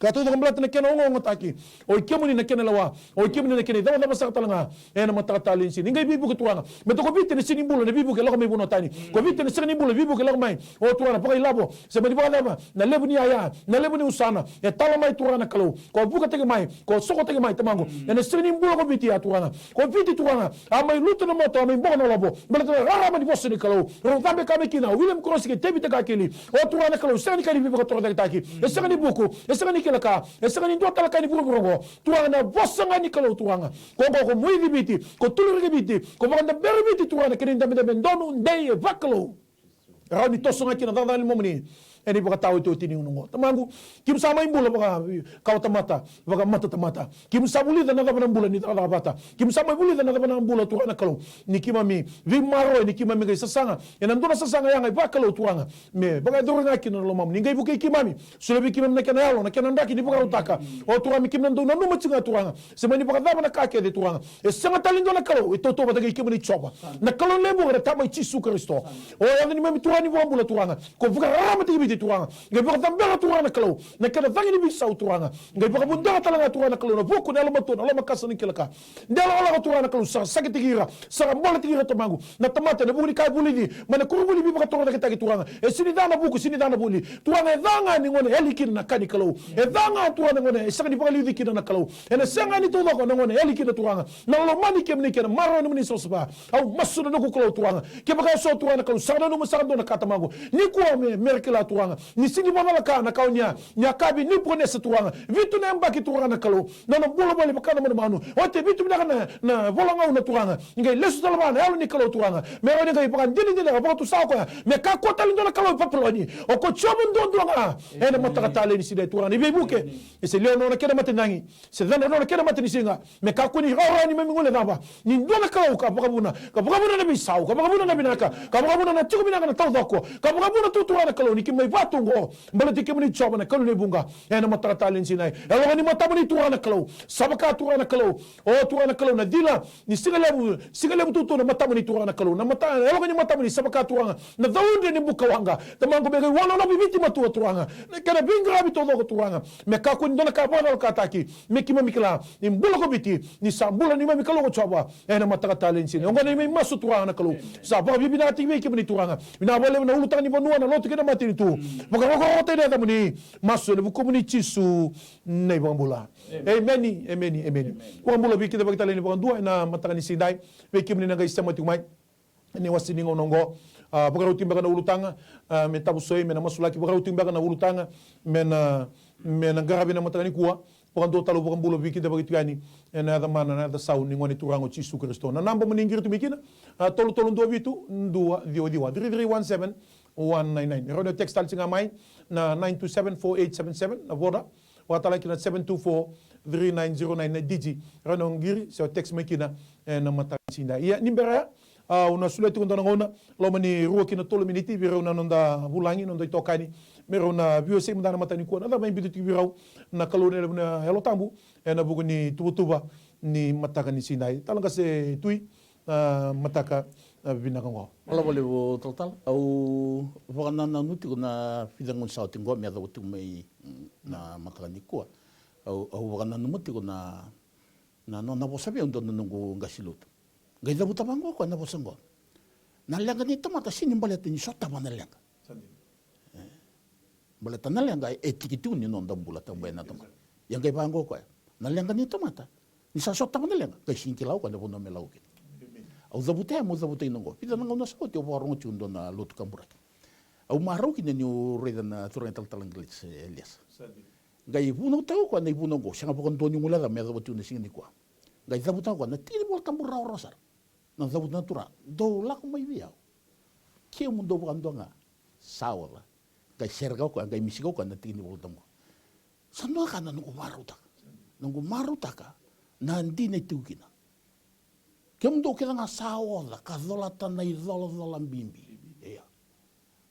ka taucoko baleta na kena ogaogataki, o i kemuni na kena lewa, o i kemuni na kena icavacava sara tale ga ena mataka talei ni siga. Ni qai veivuke, Turaga, me toka o Viti ena sega ni bula na veivuke lako mai vanua tani. Ko Viti ena sega ni bula veivuke lako mai, o Turaga, na vakailavo, se mani vakacava na levu ni yaya, na levu ni usana e tala mai, Turaga na Kalou, ko vukataki mai, ko sokotaki mai, Tamaqu. Ena sega ni bula ko Viti ya, Turaga. Ko Viti, Turaga, a mai lutu na moto, a mai boko na lovo, baleta na rarama ni vosa ni Kalou. Rau cabe ka mai kina o William Cross kei Tevita Kakeli. O Turaga na Kalou, sega ni ka ni veivakatorocaketaki, e sega ni vuku, e sega ni kila ka, e sega ni dua tale ka ni vuravura oqo. Turaga, na vosa ga ni Kalou, Turaga, ko oqo ko moici Viti, ko tuliriki Viti, ko vakadaberi Viti, Turaga, na kena idabedabe donu, dei, e vakalou. Rawa ni toso ga kina na cakacaka ni lomamuni ena ivakataotioti ni gauna oqo. Tamaqu, keimami sa mai bula vaka, kawatamata, vakamatatamata. Keimami sa vulica na cava na bula ni cakacaka vata. Keimami sa mai vulica na cava na bula, Turaga na Kalou, ni keimami veimaroroi, ni keimami qai sasaga ena dua na sasaga yaga e vakalou, Turaga, me vakayacori ga kina na lomamuni. Ni qai vukei keimami, solia vei keimami na kena yalo, na kena draki ni vakarautaka, o Turaga, me keimami na dau nanuma tiko ga, Turaga, se mani vakacava na ka kece, Turaga, e sega tale ni dua na Kalou e tautauvata kei kemuni, Jiova, na Kalou levu, na Tama i Jisu Karisito. O yaca ni neimami Turaga ni iVakabula, Turaga, ko vakararamataki Viti, Turaga, qai vakacabera, Turaga na Kalou, na kena cagi ni veisau, Turaga, qai vakavudera tale ga, Turaga na Kalou, na vuku, na yalomatua, na lomakasa, na kila ka. De lakolako, Turaga na Kalou, sa ra sakitaki ira, sa ra boletaki ira, Tamaqu, na tamata ena vuku ni ka e vulici mai na koronivuli veivakatorocaketaki, Turaga. E sega ni ca na vuku, sega ni ca na vuli, Turaga, e ca ga ni gauna e yali kina na ka ni Kalou. E ca ga, Turaga, na gauna e sega ni vakaliuci kina na Kalou. Ena sega ni taucoko na gauna e yali kina, Turaga, na lomani kemuni kei na maroroi nomuni savasava. Au masu na noqu Kalou, Turaga, kevaka e so, Turaga na Kalou, sa nanuma sara dua na ka, Tamaqu, nikua me, me ra kila, Turaga, ni sega ni vakacalaka na ka o ni a, ni a kaya vei Nipukanesa, Turaga, vitu na yabaki, Turaga na Kalou, na nona bula voli vaka na manumanu. Oti e vitu vinaka na, na vola gauna, Turaga, ni qai lesu tale vua na Yalo ni Kalou, Turaga, me rawa ni qai vakadinadinataka, vakatusa o koya me kakua tale ni dua na kalou e Papiloni. O koya Jiova duadua ga ena mataka talei ni siga, Turaga, ni veivuke. E se liwa na nona kena mate ni cagi, se ca na nona kena mate ni siga, me kakua ni rawarawa ni mami guilecava ni dua na Kalou ka vakavuna, ka vakavuna na veisau, ka vakavuna na vinaka, ka vakavuna na tiko vinaka, na taucoko, ka vakavuna tu, Turaga na Kalou, ni keimami vatu oqo. Baleti kemuni Jiova na Kalou ni vuqa, ena mataka talei ni siga nidai. Yaloka ni matamuni Turaga na Kalou. Sa vaka Turaga na Kalou, o Turaga na Kalou, na cila ni siga levu, siga levu tutu na matamuni Turaga na Kalou. Na mata, yaloka ni matamuni sa vaka Turaga na caudre ni buka waqa. Tamaqu, me qai wanonovi Viti matua Turaga, na kena veiqaravi taucoko Turaga. Me kakua ni dua na ka vakacalakataki. Me keimami kila ni bula ko Viti, ni sa bula neimami Kalou ko Jiova. Ena mataka talei ni siga nidai, oqo neimami masu Turaga na Kalou. Sa vakavinavinakataki vei kemuni Turaga. Vinaka vakalevu na ulutaga ni vanua, na lotu kei na matanitu. Vakarokorokotaki na yacamuni. Masu ena vukumuni Jisu na iVakabula. Emeni, emeni, emeni. Vakabula vei keda vakaitalai ni vakadua ena mataka ni siga nidai. Vei kemuni na qai sema tiko mai ena iwase ni gauna oqo. A, vakarau tiko beka na ulutaga, a, me tavusoi, me na masulaki, vakarau tiko beka na ulutaga me na, me na qaravi ena mataka nikua. Vakadua tale au vakabula vei keda vakaitikani ena yaca mana, na yaca sau ni Gone Turaga o Jisu Karisito. Na naba mo ni qiri tu mai kina, a, tolu tolu dua vitu dua ciwa ciwa, three three one seven one nine nine. Rawa ni o text tale tiko ga mai na nine two seven four eight seven seven na Voda, vakatalaki na seven two four three nine zero nine na Digi. Rawa ni o qiri se o text mai kina ena mataka ni siga nidai. Ia, ni bera ya, a, au na solia tiko dua na gauna, loma ni rua ki na tolu miniti, vei rau na noda vulagi, noda itokani, me rau na veiwasei mada na mataka nikua. Na cava e biuta tiko vei rau na Kalou ena levu na Yalo Tabu ena vuku ni tuvatuva ni mataka ni siga nidai. Talaqase Tui, a, mataka, a, vinaka oqo. Malavale vo talatala. Au vakanananu tiko na vica gauna sa oti oqo me yacova tiko mai, mm, na mataka nikua. Au, au vakananuma tiko na, na, na, na vosa vei au dua na noqu qase lotu. Qai cavuta vaqo o koya na vosa oqo: Na leqa ni tamata sega ni baleta ni sotava na leqa. Baleta na leqa e tiki tiko ni noda bula tabu ena tamata. Ia qai vaqo o koya: Na leqa ni tamata, ni sa sotava na leqa, qai sega ni kila o koya na vanua me lako kina. Au cavuta ya, meu cavuta kina oqo. Vica na gauna sa oti au vakarorogo tiko dua na lotu kaburaki. Au marau kina niu raica na turaga talatala Gladys Elias. Qai vunautaka o koya na ivunau oqo, sega vakadua ni guilecava me yacova tiko na siga nikua. Qai cavutaka o koya na tiki ni Vola Tabu rawarawa sara. Na cavuta na Turaga: Dou lako mai vei au, kemudou vakadua ga sa oca. Qai sereka o koya, qai misika o koya na tiki ni Vola Tabu. Sa dua na ka na noqu marautaka. Noqu marautaka na dina e tiko kina. Kemudou kece ga sa oca ka colata na icolacola bibi. Ia,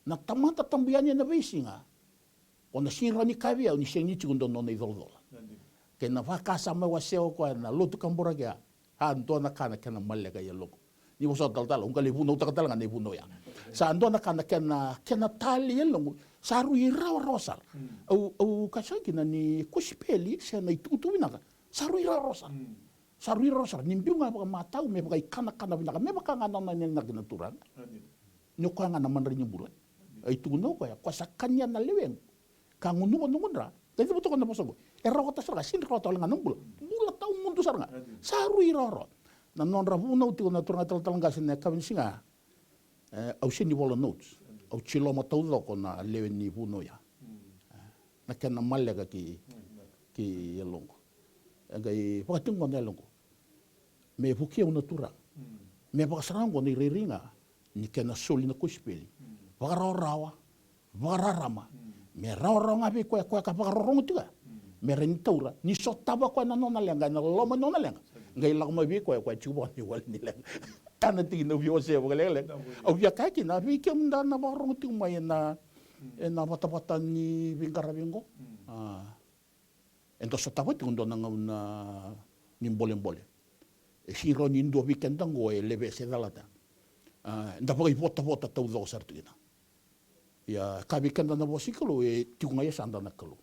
na tamata tabu yani ena veisiga, o na sega ni rawa ni kaya vei au ni sega ni tiko dua na nona icolacola. Kei na vaka sa mai wasea o koya na lotu kaburaki ya, sa dua na ka na kena maleka e yaloqu. Ni vosota talatala, au qai lai vunautaka tale ga na ivunau ya. Sa dua na ka na kena, kena talei e yaloqu. Sa rui rawarawa sara. Au, au kaya sara kina ni kosipeli se na itukutuku vinaka, sa rui rawarawa sara. Sa rui rawarawa sara. Ni biu ga vakamatau me vakaikanakana vinaka, me vaka ga na nona inaki na Turaga. Ni o koya ga na madrai ni bula. Ai tukuna o koya, koya sa kania na lewequ ka gunuva noqu dra. Qai cavuta o koya na vosa oqo: E rawata sara ga, sega ni rawata wale ga na bula. Bula tawamudu sara ga. Sa rui rawarawa. Na nodra vunau tiko na turaga talatala qase na yakavi ni siga. E, au sega ni vola notes. Au jiloma taucoko na lewe ni vunau ya. E, na kena maleka ki, ki yaloqu. E qai vakatiko na yaloqu me vukei au na Turaga. Me vakasara oqo na irairai ga ni kena soli na kosipeli vakarawarawa, vakararama. Me rawarawa ga vei koya, koya ka vakarorogo tiko ya. Me rawa ni taura ni sotava koya na nona leqa ena loma ni nona leqa. Qai lako mai vei koya, koya tiko vaka na iwali ni leqa. Ka na tiki ni veiwasei vakalekaleka. Au via kaya kina vei kemudou na vakarorogo tiko mai ena, ena vatavata ni veiqaravi oqo. A, eda sotava tiko dua na gauna ni bolebole. E sega ni dua vei keda oqo e levea se calata. A, eda vakaivotavota taucoko sara tu kina. Ia, ka vei keda na vosa i Kalou, e tiko ga e yasada na Kalou.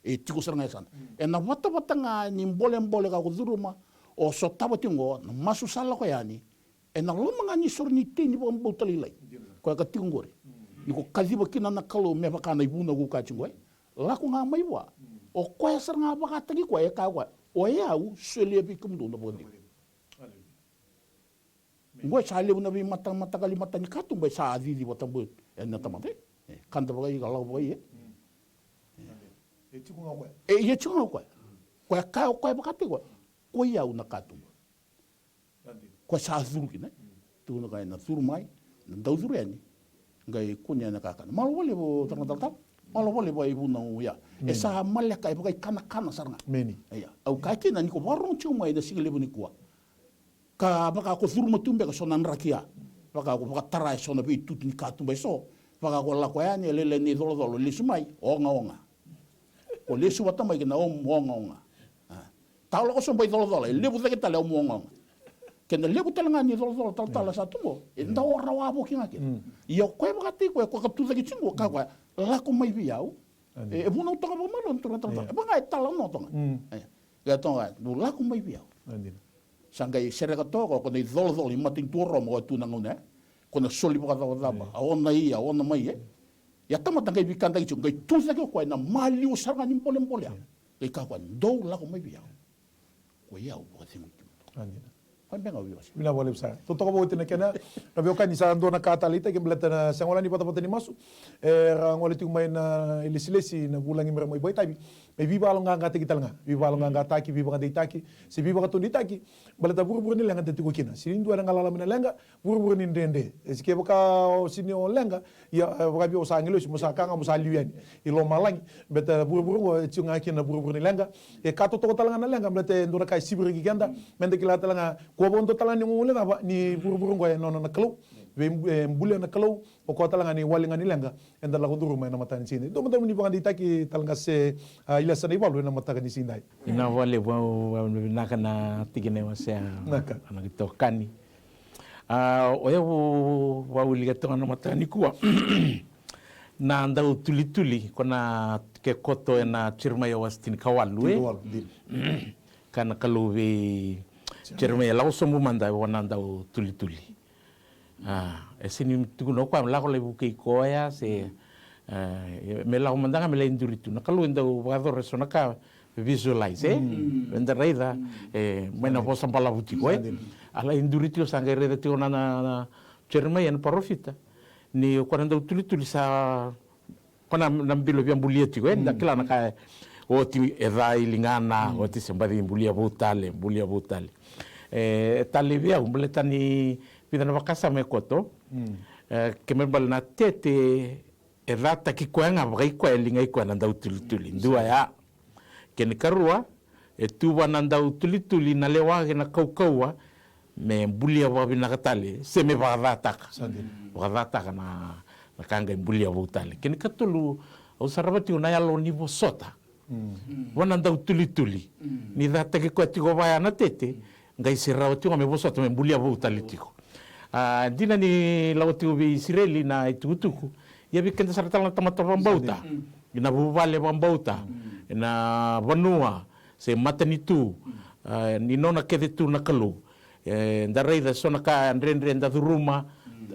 E tiko sara ga e yasada. Ena vatavata ga ni bolebole ka ko curuma, o sotava tiko oqo, na masu sa lako yani, ena loma ga ni soro ni tei ni vakabauta lailai. Koya ka tiko oqori. Ni ko kaciva kina na Kalou me vaka na ivunau ko kaya tiko oqo, e lako ga mai vua. O koya sara ga vakataki koya, e kaya koya, o yau solia vei kemudou na vakacegu. Oqo e sa levu na veimata, mataqali mata ni katuba e sa cici vakatabu ena tamata. E, e kada vakaika, lako vakaia. E, e tiko ga o koya. Koya kaya o koya vakataki koya, ko i au na katuba. Koya sa curu kina, e. Tukuna o koya ena curu mai, na dau curu yani. Qai kune na kakana. Malo valevu tara na talatala. Malo valevu a ivunau ya. E sa maleka, e vakaikanakana sara ga. Ia, au kaya kina ni ko vakarorogo tiko mai na siga levu nikua, ka vaka ko curuma tu beka eso na draki ya, vaka ko vakatara eso na veitutu ni katuba eso, Vaka ko lako yani e lailai ni colocolo, lesu mai ogaoga. Ko lesu vata mai kina omu ogaoga. A. Tau lako sobu i colocolo, e levu cake tale omu ogaoga. Kena levu tale ga ni colocolo talatala sa tu qo, e dau rawa voli ga kina. Ia o koya vakataki koya, koya ka tu cake tiko qo, ka koya, lako mai vei au. E, e vunau toka vakamalua na turaga talatala. E vaka e talanoa toka ga. E, qai toka ga, dou lako mai vei au. Sa qai sereka toka, ko na i colocolo i matanitu o Roma, o tu na gauna, e. Ko na soli vakacavacava, a ona ia, a ona mai, e. Ia tamata qai veikadaki tiko, qai tu cake o koya ena maliwa sara ga ni bolebole. Qai kaya o koya, dou lako mai vei au. Ko i au vakacegui kemudou. Koya beka au via wasea. Vinaka vakalevu sara. Totoka vakaoti na kena, na veiwekani, sa dua na ka taleitaki baleta na sega wale ni vatavata ni masu. Era gole tiko mai na ilesilesi na vulagi me ra mai vakaitavi. Me veivakayaloqaqataki tale ga. Veivakayaloqaqataki, veivakadeitaki, se veivakataudeitaki. Baleta vuravura ni leqa da tiko kina. Sega ni dua ena galala mai na leqa, vuravura ni dredre. E si kevaka o sega ni o leqa, ia, e, vakavia o sa agilosi, mo sa ka ga mo sa liu yani i lomalagi. Baleta vuravura oqo e tiko ga kina na vuravura ni leqa. E ka totoka tale ga na leqa, baleta e dua na ka e siviraki keda. Meda kila tale ga, kua vakadua tale ga ni gogole cava ni vuravura oqo e nona na Kalou. Vei, e, bulia na Kalou, o koya tale ga ni wali ga ni leqa eda lako curuma ena mataka ni siga. Dua mada nomuni vakadeitaki tale ga se, a, Ilesa Naivalu ena mataka ni siga edai. Vinaka vakalevu, au, au vinaka na tikina e wasea. Vinaka. Na itokani. A, o yau vakaulika toka na mataka nikua. Na dau tulituli, ko na ke koto ena Jeremaia wase tinikawalu, e? Tinikawalu, dina. Ka na Kalou vei Jeremaia, lako sobu mada vua na dau tulituli. A, e sega ni tukuna o koya me lako lai vukei koya, se, e, me lako mada ga me lai duri tu. Na Kalou e dau vakayacora eso na ka, visualize, e? Eda raica, e, mai na vosa balavu tiko, e? A lai duri tiko, sa qai raica tiko na, na, na Jeremaia na parofita. Ni o koya na dau tulituli sa, ko na, na bilo via bulia tiko, e? Da kila na ka, oti e ca i ligana, oti se baci bulia vou tale, bulia vou tale. E, e tale vei au, baleta ni vica na vakasama e koto. E, ke me bale na tete, e cataki koya ga, vakai koya, e ligai koya na dau tulituli. Dua ya. Kena ikarua, e tu vua na dau tulituli na lewa kei na kaukauwa me bulia vakavinaka tale, se me vakacataka. Vakacataka na, na ka qai bulia vou tale. Kena ikatolu, au sarava tiko na yalo ni vosota. Vua na dau tulituli. Ni cataki koya tiko vaya na tete, qai se rawa tiko ga me vosota me bulia vou tale tiko. A, dina ni lako tiko vei Isireli na itukutuku, ia vei keda sara tale na tamata vakabauta, ena vuvale vakabauta, ena vanua, se matanitu, a, ni nona kece tu na Kalou. E, da raica eso na ka dredre da curuma,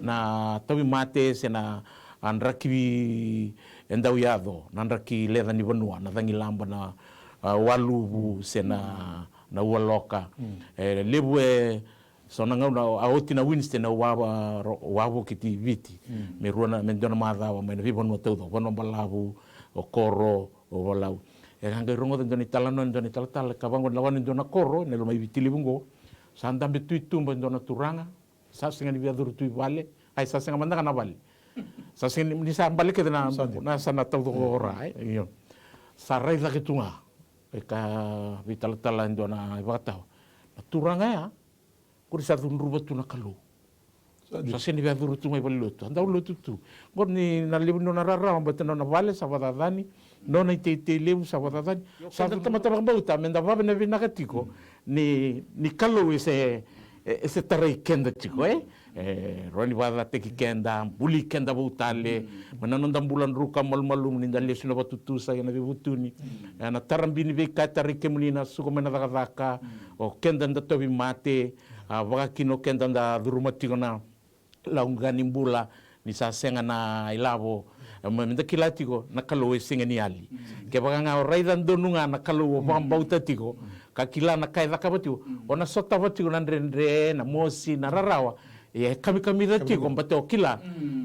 na tauvimate, se na, a, draki e dau yaco, na draki leca ni vanua, na cagilaba, na, a, waluvu, se na, na ualoka. E, levu e, so na gauna, a oti na Winston, au a, ro-, au a vokiti Viti. Me rua na, me dua na macawa, mai na veivanua taucoko, Vanua Balavu, o Koro, o Valau. E ka qai rogoca e dua na italanoa, e dua na italatala, ka vaqo na lawa ni dua na koro, na loma i Viti Levu qo. Sa dabe tu i tuba e dua na turaga, sa sega ni via curu tu i vale, ai sa sega mada ga na vale. Sa sega ni, ni sa bale kece na, na sa na taucoko ra, e, io. Sa rai cake tu ga, e ka veitalatala e dua na ivakatawa. Na turaga ya, qori sa cudruva tu na Kalou. Sa sega ni via curu tu mai valenilotu. A dau lotu tu. Qori ni na levu ni nona rarawa, baleta nona vale sa vakacacani, nona iteitei levu sa vakacacani. Sa da tamata vakabauta, meda vavinavinaka tiko, ni, ni Kalou e se, e, e se tarai keda tiko, e? E, rawa ni vakacataki keda, buli keda vou tale. Mai na noda bula druka malumalumu, ni da lesu na vakatutusa kei na veivutuni. E, na tarabi ni veika e tarai kemuni na suka mai na cakacaka. O keda da tauvimate, a, vaka kina o keda da curuma tiko na lauqa ni bula, ni sa sega na ilavo. E, me, meda kila tiko, na Kalou e sega ni yali. Kevaka ga o raica donu ga na Kalou o vakabauta tiko, ka kila na ka e cakava tiko, o na sotava tiko na dredre, na mosi, na rarawa. Ia e kamikamica tiko, baleta o kila.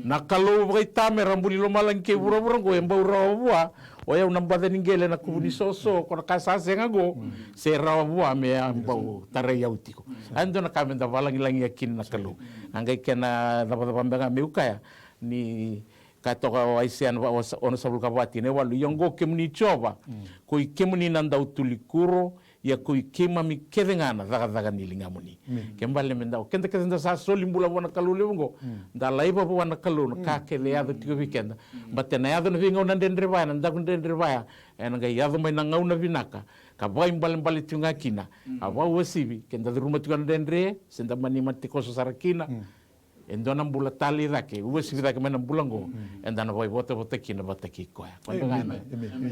Na Kalou vakaitamera, buli lomalagi kei vuravura qo, e bau rawa vua. O yau na baca ni qele, na kuvu ni soso, ko na ka sa sega qo, se rawa vua me a bau tarai au tiko. A dua na ka meda valagilagia kina na Kalou. A qai kena cavacava beka meu kaya, ni ka toka o Aisea na va-, o sa-, onosagavulu ka va, tikina e walu: Ia oqo kemuni Jiova, koi kemuni na dau tuli kuro, Ia ko i keimami kece ga na cakacaka ni ligamuni. Ke bale me dau keda kece da sa soli bula vua na Kalou levu oqo, da laiva vua na Kalou na ka kece e yaco tiko vei keda. Bate na yaco na veigauna dredre vaya, na daku dredre vaya, ena qai yaco mai na gauna vinaka ka vakaibalebale tiko ga kina. A vakauasivi ke da curuma tiko na dredre, se da mani mate koso sara kina, e dua na bula talei cake, uasivi cake mai na bula oqo, eda na vakaivotavota kina vata kei koya. Koya ga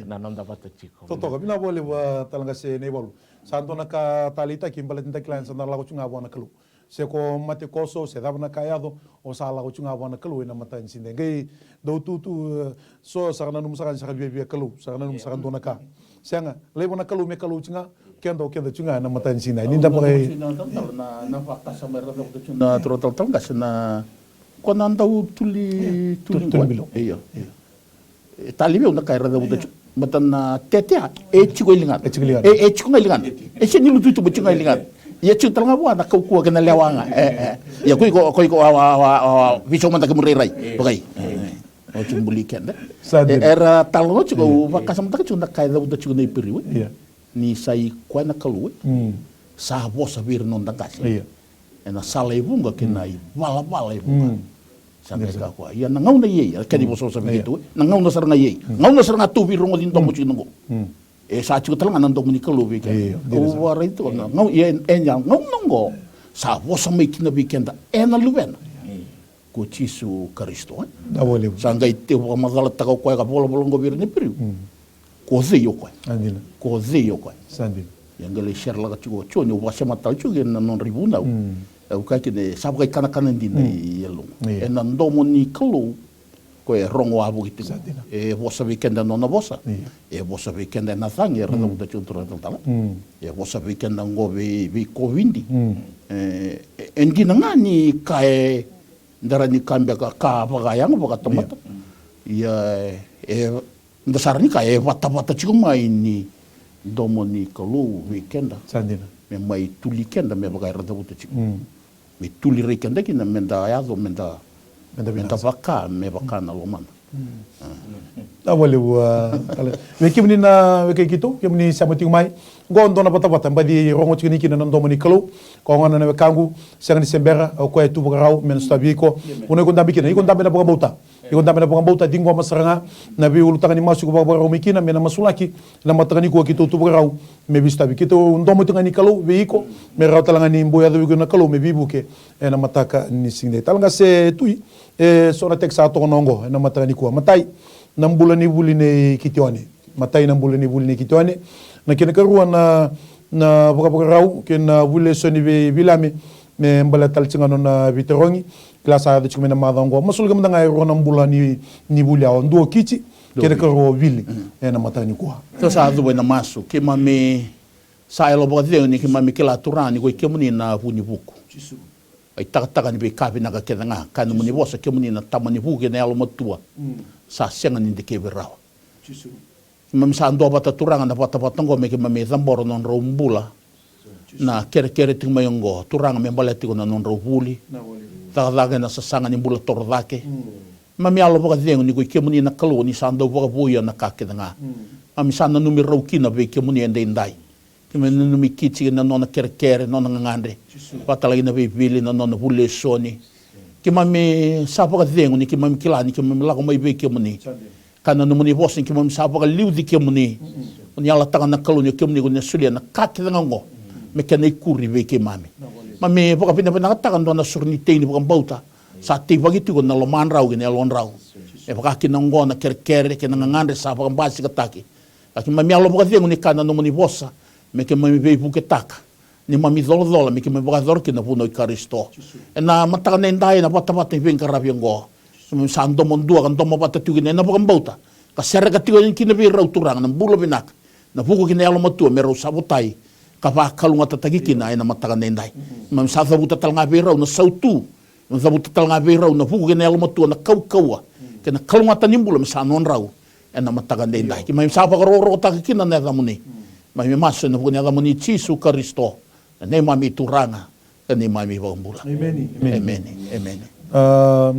na noda vata tiko. Totoka, vinaka vakalevu a Talaqase Naivalu. Sa dua na ka taleitaki baleta da kila ni sa da lako tiko ga vua na Kalou. Se ko mate koso, se cava na ka yaco, o sa lako tiko ga vua na Kalou ena mataka ni siga. Qai dau tutu, e, so sara nanuma sara ni sara viavia Kalou, sara nanuma sara dua na ka. Sega, laiva na Kalou me Kalou tiko ga, keda o keda tiko ga ena mataka ni siga. Ni da vaka na, na vakasama era cavuta tiko na turaga talatala qase na ko na dau tuli, tuli bilo. Io, io. E talevi au na ka era cavuta tiko. Mata na tetea e tiko e ligana. E tiko e ligana. E, e tiko ga e ligana. E sega ni lutu tu, ma tiko ga e ligana. Ia tiko tale ga vua na kaukauwa kei na lewa ga. E, e. Ia ko iko, ko iko a, a, a, a, veisau mada kemu rairai. Vakai. E, e. O tiko buli keda. Sa dina. E, era talanoa tiko, au vakasamataka tiko na ka e cavuta tiko na Iperiu, e. Ia. Ni sa i koya na Kalou, e. Sa vosa vei ira na noda qase. Ia. Ena sala e vuqa kei na ivalavala e vuqa. Sa qai kaya o koya, ia na gauna i ai, e kena ivosavosa vei keitou, na gauna sara ga i ai. Gauna sara ga tou veirogoci domo tiko na qo. E sa tiko tale ga na domo ni Kalou vei keda. Io, dina sara. Au vakaraitaka na gauna, ia e, e na gauna oqo sa vosa mai kina vei keda ena Luvena, ko Jisu Karisito, e. Sa qai tiko vakamacalataka o koya ka volavola oqo vei ira na Iperiu. Ko cei o koya? Sa dina. Ko cei o koya? Sa dina. Ia qai lai serelaka tiko o Joni, au vakasemata tale tiko kina na nodra ivunau. Au kaya kina, sa vakaikanakana dina i yaloqu. Ena domo ni Kalou, ko e rogo wavoki tiko. Sa dina. E vosa vei keda ena nona vosa. Io. E vosa vei keda ena cagi, era cavuta tiko na turaga talatala. E vosa vei keda oqo vei, vei Kovidi. E, e, e dina ga ni ka e dara ni ka beka ka vakayago vakatamata. Io. Ia, e, e, da sara ni ka e vatavata tiko mai ni domo ni Kalou vei keda. Sa dina. Me mai tuli keda me vaka era cavuta tiko. Me tuli rai keda kina me da yaco, me da, me da vaka, me vaka na lomana. Vinaka vakalevu, a, tale. Vei kemuni na wekai keitou, kemuni sema tiko mai. Qo dua na vatavata, baci rogo tiko ni kina na domo ni Kalou. Ko gona na wekaqu, sega ni se bera, o koya e tu vakarau, me na sotavi iko. Vuna iko dabe kina, iko dabe na vakabauta. Iko dabe na vakabauta, ciqoma sara ga na veiulutaga ni masu iko vakavakarau mai kina, me na masulaki, na mataka nikua keitou tu vakarau, me veisotavi. Keitou domo tiko ga ni Kalou, vei iko, me rawa tale ga ni bau yacovi iko na Kalou, me veivuke, ena mataka ni siga. Tale ga se tui, e so na text sa toka na oqo, ena mataka nikua. Matai, na bula ni vuli nei Kitione. Matai na bula ni vuli nei Kitione. Na kena karua na, na vakavakarau, kei na vuli lesoni vei Viliame, me baleta tale tiko ga nona veitarogi. Kila sa yaco tiko mai na macawa oqo. Masulaki mada ga e rua na bula ni, ni vuli au. Dua o Kiti, kei na karua o Vili. Ena mataka nikua. Tou sa cuva ena masu. Keimami sa yalo vakacegu ni keimami kila Turaga ni ko i kemuni na vu ni vuku. Jisu. A itakataka ni veika vinaka kece ga, ka nomuni vosa, kemuni na tama ni vuku kei na yalomatua. Sa sega ni dikevi rawa. Keimami sa duavata Turaga na vatavata oqo me keimami cabora na nodrau bula na kerekere tiko mai oqo. Turaga me baleta tiko na nodrau vuli, cakacaka ena sasaga ni bula torocake. Keimami yalo vakacegu ni ko i kemuni na Kalou ni sa dau vakavouya na ka kece ga. Keimami sa nanumi rau kina vei kemuni edaidai. Keimami nanumi Kiti kei na nona kerekere, nona gagadre. Vaka tale ga na veivili, na nona vuli lesoni. Keimami sa vakacegu ni keimami kila ni keimami lako mai vei kemuni. Ka na nomuni vosa ni keimami sa vakaliuci kemuni. Ko ni yalataka na Kalou ni o kemuni ko ni na solia na ka kece ga oqo me kena ikuri vei keimami. Keimami vakavinavinakataka dua na sore ni tei ni vakabauta sa teivaki tiko na lomadrau kei na yalodrau. E vaka kina oqo na kerekere kei na gagadre sa vakabasikataki. Ka keimami yalo vakacegu ni ka na nomuni vosa me keimami veivuketaka, neimami colacola me keimami vakayacora kina na vunau i Karisito. Ena mataka na edai, ena vatavata ni veiqaravi oqo, keimami sa domo dua ka domo vata tiko kina ena vakabauta, ka sereka tiko yani kina vei rau Turaga na bula vinaka, na vuku kei na yalomatua me rau sa votai ka vakalougatataki kina ena mataka na edai. Keimami sa cavuta tale ga vei rau na sautu, me cavuta tale ga vei rau na vuku kei na yalomatua, na kaukauwa kei na kalougata ni bula me sa nodrau ena mataka daidai. Keimami sa vakarokorokotaka kina na yacamuni. Keimami masu ena vuku ni yacamuni Jisu Karisito, na neimami Turaga ka neimami iVakabula. Emeni. Emeni. Emeni. A,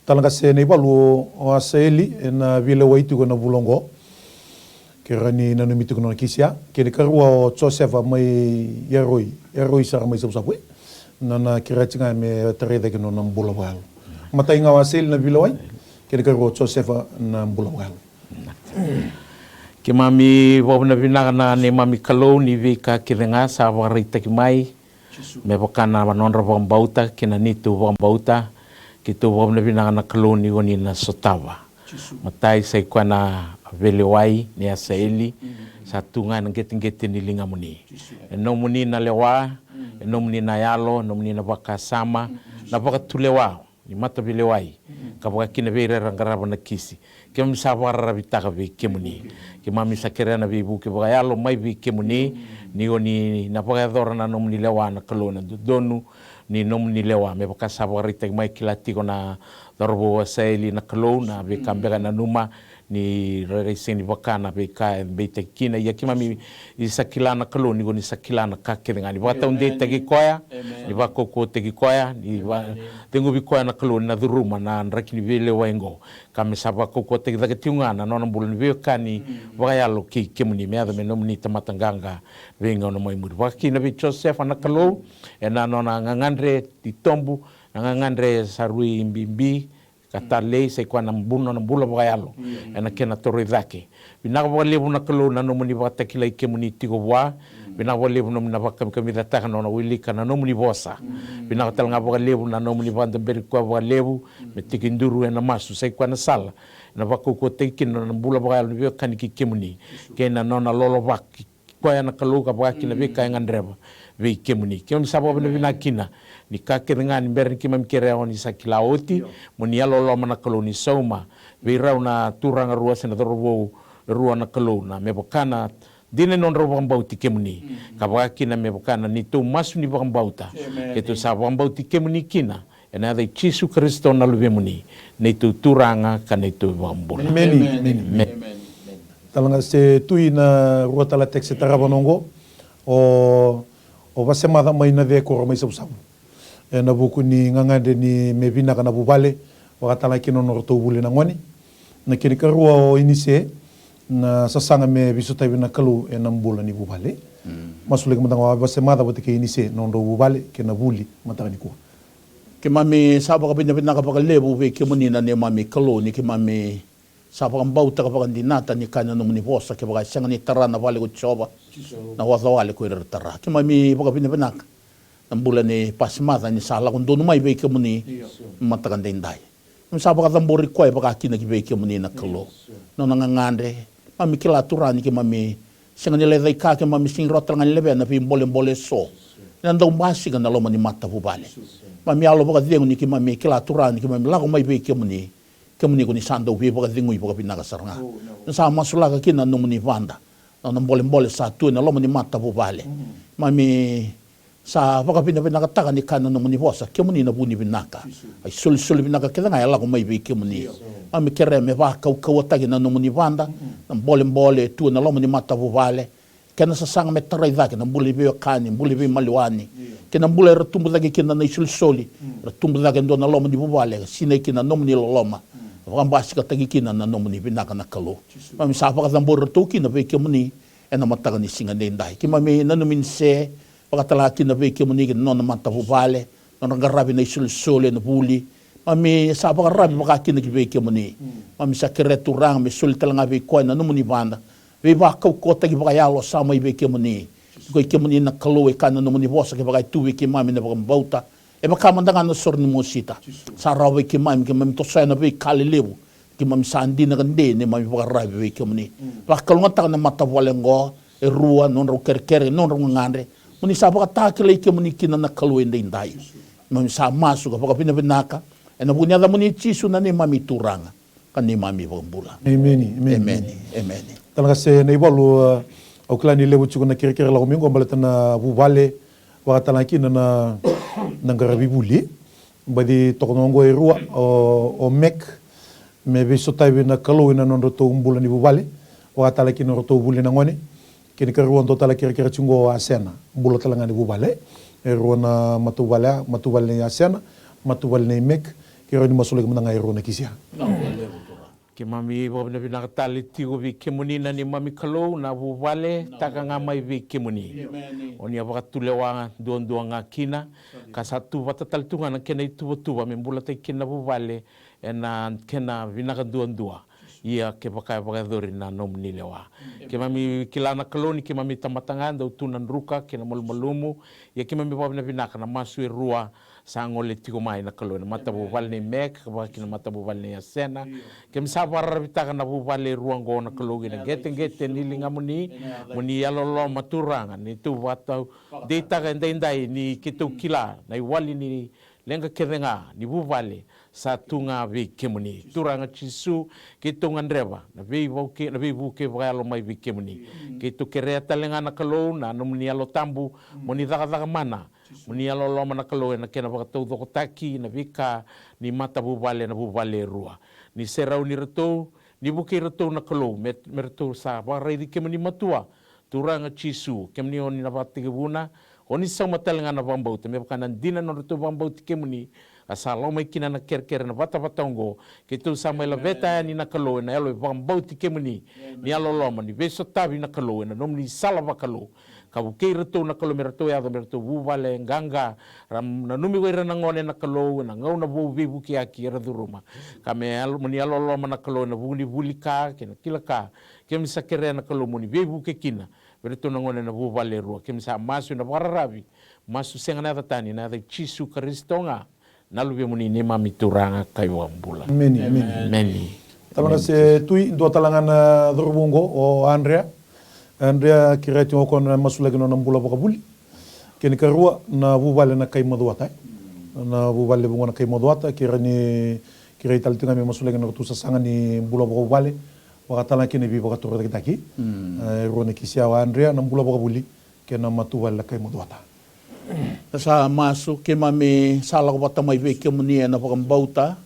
tale ga se na ivalu o Asaeli ena veilewai tiko ena vula oqo. Ira ni nanumi tiko nona kisi ya. Kena ikarua o Josefa mai Eroi, Eroi sara mai Savusavu, e. Na, na kereti ga me tarai cake nona bula vakayalo. Matai ga o Aseli na veilewai. Kena ikarua o Josefa na bula vakayalo. Keimami vakavinavinaka na neimami Kalou ni veika kece ga sa vakaraitaki mai. Me vaka na nodra vakabauta kei na neitou vakabauta. Keitou vakavinavinaka na Kalou ni oni na sotava. Matai sa i koya na veilewai ni Asaeli. Sa tu ga ena qeteqete ni ligamuni. E nomuni na lewa, e nomuni na yalo, e nomuni na vakasama, na vakatulewa ni mataveilewai, ka vaka kina vei ira era qarava na kisi. Keimami sa vakararavitaka vei kemuni. Keimami sa kerea na veivuke vakayalo mai vei kemuni, ni oni na vakayacora na nomuni lewa na Kalou, na dodonu ni nomuni lewa. Me vaka sa vakaraitaki mai, kila tiko na cauravou Asaeli na Kalou na veika beka e nanuma, ni rairai sega ni vaka na veika e beitaki kina. Ia keimami sa kila na Kalou ni oni sa kila na ka kece ga, ni vakataudeitaki koya, ni vakaukauwataki koya, ni vaceguvi koya na Kalou ni na curuma na draki ni veilewai oqo. Ka me sa vakaukauwataki cake tiko ga na nona bula ni veiwekani vakayalo kei kemuni, me yaco me nomuni tamata qaqa veigauna mai muri. Vaka kina vei Josefa na Kalou, ena nona gagadre titobu, na gagadre sa rui bibi ka talei, sa i koya na bu-, nona bula vakayalo ena kena toroi cake. Vinaka vakalevu na Kalou na nomuni vakatakilai kemuni tiko vua. Vinaka vakalevu nomuni na vakamikamicataka na nona wilika na nomuni vosa. Vinaka tale ga vakalevu na nomuni vakadaberi koya vakalevu me tekiduru ena masu, sa i koya na sala ena vakaukauwataki kina na nona bula vakayalo ni veiwekani kei kemuni, kei na nona lolovaki koya na Kalou, ka vaka kina veika e gadreva vei kemuni. Keimami sa vakavinavinaka kina ni ka kece ga ni bera ni keimami kerea, oni sa kila oti. Mo ni yalololoma na Kalou ni sauma vei rau na turaga rua se na cauravou rua na Kalou, na me vaka na dina ni nodrau vakabauti kemuni, ka vaka kina me vaka na neitou masu ni vakabauta. Keitou sa vakabauti kemuni kina ena yaca i Jisu Karisito na Luvemuni, neitou Turaga ka neitou iVakabula. Emeni. Emeni. Tale ga se tu ina rua tale a tekisi e tarava na oqo. O, o Vasemaca mai Nacekoro mai Savusavu. Ena vuku ni gagadre ni me vinaka na vuvale, vakatale ga kina nodratou vuli na gone. Na kena ikarua o Inise, na sasaga me veisotavi na Kalou ena bula ni vuvale. Masulaki mada ga o Vasemaca vata kei Inise, nodrau vuvale kei na vuli mataka nikua. Keimami sa vakavinavinaka vakalevu vei kemuni na neimami Kalou, ni keimami sa vakabautaka vakadinata ni kaya na nomuni vosa, kevaka e sega ni tara na vale ko Jiova, na oca wale ko ira era tara. Keimami vakavinavinaka na bula nei Vasemaca ni sa lako donu mai vei kemuni mataka daidai. Keimami sa vakacabori koya vaka kina ki vei kemuni na Kalou. Nona gagadre, keimami kila Turaga ni keimami sega ni lai caika, keimami sega ni rawa tale ga ni levea na veibolebole eso. Ena dau basika na loma ni matavuvale. Keimami yalo vakacegu ni keimami kila Turaga ni keimami lako mai vei kemuni. Kemuni ko ni sa dau veivakacegui vakavinaka sara ga. Ni sa masulaka kina na nomuni vada, na nona bolebole sa tu ena loma ni matavuvale. Keimami sa vakavinavinakataka ni kaya na nomuni vosa, kemuni na vu ni vinaka. A isolisoli vinaka kece ga e lako mai vei kemuni. Keimami kerea me vakaukauwataki na nomuni vada, na bolebole e tu ena loma ni matavuvale. Kei na sasaga me tarai cake na bula ni veiwekani, bula ni veimaliwani, kei na bula era tubu cake kina na isolisoli, era tubu cake e dua na loma ni vuvale, sinai kina na nomuni loloma, vakabasikataki kina na nomuni vinaka na Kalou. Keimami sa vakacabori iratou kina vei kemuni ena mataka ni siga daidai. Keimami nanumi Inise, vakatale ga kina vei kemuni kei na nona matavuvale, nodra qaravi na isolisoli ena vuli. Keimami sa vakararavi vaka kina ki vei kemuni. Keimami sa kerea Turaga me soli tale ga vei koya na nomuni vada, veivakaukauwataki vakayalo sa mai vei kemuni. Ko i kemuni na Kalou, e kaya na nomuni vosa, kevaka e tu vei keimami na vakabauta, e vaka mada ga na sore ni mosita, sa rawa vei keimami, keimami tosoya na veika lelevu. Keimami sa dina ka dei neimami vakararavi vei kemuni. Vakalougatataka na matavuvale oqo, e rua, nodrau kerekere, nodrau gagadre. Mo ni sa vakatakilai kemuni kina na Kalou e daidai. Keimami sa masu ka vakavinavinaka ena vuku ni yacamuni Jisu na neimami Turaga ka neimami iVakabula. Emeni, emeni. Emeni, emeni. Tale ga se na ivalu, uh, au kila ni levu tiko na kerekere lako mai oqo baleta na vuvale, vakatale ga kina na, na qaravi vuli. Baci toka na oqo e rua, o, o Mek, me veisotavi na Kalou ena nodratou bula ni vuvale, vakatale kina nodratou vuli na gone. Kena ikarua dua tale kerekere tiko oqo o Asena, bula tale ga ni vuvale. E rua na matavuvale ya, matavuvale nei Asena, matavuvale nei Mek, keirau ni masulaki mada ga e rua na kisi ya. Keimami vakavinavinaka tale tiko vei kemuni na neimami Kalou, na vuvale taka ga mai vei kemuni. O ni a vakatulewa duadua ga kina, ka sa tu vata tale tu ga na kena ituvatuva me bulataki kina na vuvale ena kena vinaka duadua. Ia kevaka e vakayacori na nomuni lewa. Keimami kila na Kalou ni keimami tamata ga dau tu na druka kei na malumalumu. Ia keimami vakavinavinaka na masu e rua sa gole tiko mai na Kalou ena matavuvale nei Mek, vaka kina matavuvale nei Asena. Keimami sa vakararavitaka na vuvale e rua oqo na Kalou kei na qeteqete ni ligamuni. Mo ni yalololoma Turaga ni tu vakatau deitaka edaidai ni keitou kila na iwali ni leqa kece ga ni vuvale sa tu ga vei kemuni. Turaga Jisu, keitou gadreva na veivauke, na veivuke vakayalo mai vei kemuni. Keitou kerea tale ga na Kalou na nomuni Yalo Tabu mo ni cakacaka mana, mo ni yalololoma na Kalou ena kena vakataucokotaki na veika ni matavuvale, na vuvale e rua. Ni serauni iratou, ni vukei iratou na Kalou me, me ratou sa vakaraici kemuni matua. Turaga Jisu, kemuni o ni na vakatekivuna, o ni sauma tale ga na vakabauta me vaka na dina na nodratou vakabauti kemuni. A sa lau mai kina na kerekere na vatavata oqo, keitou sa mai laveta yani na Kalou ena yalo e vakabauti kemuni. Ni yalololoma, ni veisotavi na Kalou ena nomuni sala vakalou. Ka vukei iratou na Kalou me ratou yaco me ratou vuvale qaqa, ra nanumi ko ira na gone na Kalou ena gauna vou veivukiyaki era curuma. Ka me yalo, mo ni yalololoma na Kalou ena vuku ni vuli ka kei na kila ka. Keimami sa kerea na Kalou mo ni veivuke kina vei iratou na gone ena vuvale e rua. Keimami sa masu ena vakararavi, masu sega na yaca tani, na yaca i Jisu Karisito ga, na Luvemuni neimami Turaga ka iVakabula. Emeni, emeni. Emeni. Tala ga se Tui, dua tala ga na cauravou oqo, o Andrea. Andrea, kerea tiko o koya na masulaki na nona bula vakavuli. Kena ikarua na vuvale na kai Macuata, e. Na vuvale levu oqo na kai Macuata, kerea ni, kerea tale tiko ga me masulaki na nodratou sasaga ni bula vakavuvale. Vakatalega kina veivakatorocaketaki. E rua na kisi ya, o Andrea, na bula vakavuli kei na matavuvale na kai Macuata. Sa masu, keimami sa lako vata mai vei kemuni ena vakabauta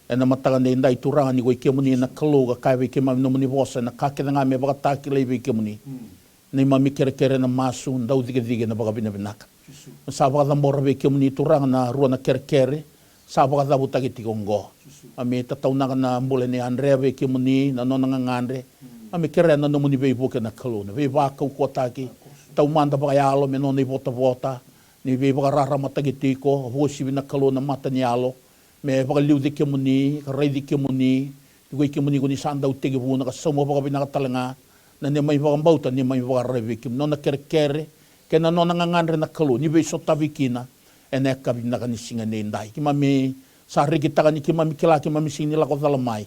ena mataka edaidai Turaga ni ko i kemuni na Kalou ka kaya vei keimami nomuni vosa ena ka kece ga me vakatakilai vei kemuni. Neimami kerekere na masu, dau cikecike na vakavinavinaka. Sa vakacabora vei kemuni Turaga na rua na kerekere sa vakacavutaki tiko oqo. Mami tataunaka na bula nei Andrea vei kemuni, na nona gagadre. Mami kerea na nomuni veivuke na Kalou, na veivakaukauwataki taumada vakayalo me nona ivotavota, ni veivakararamataki tiko, a vakauasivi na Kalou na mata ni yalo me vakaliuci kemuni ka raici kemuni. Ni ko i kemuni ko ni sa dau tekivuna ka sauma vakavinaka tale ga na neimami vakabauta, neimami vakararavi vei kemuni, nona kerekere kei na nona gagadre na Kalou, ni veisotavi kina ena yakavi vinaka ni siga edaidai. Keimami sa rekitaka ni keimami kila keimami sega ni lako cala mai.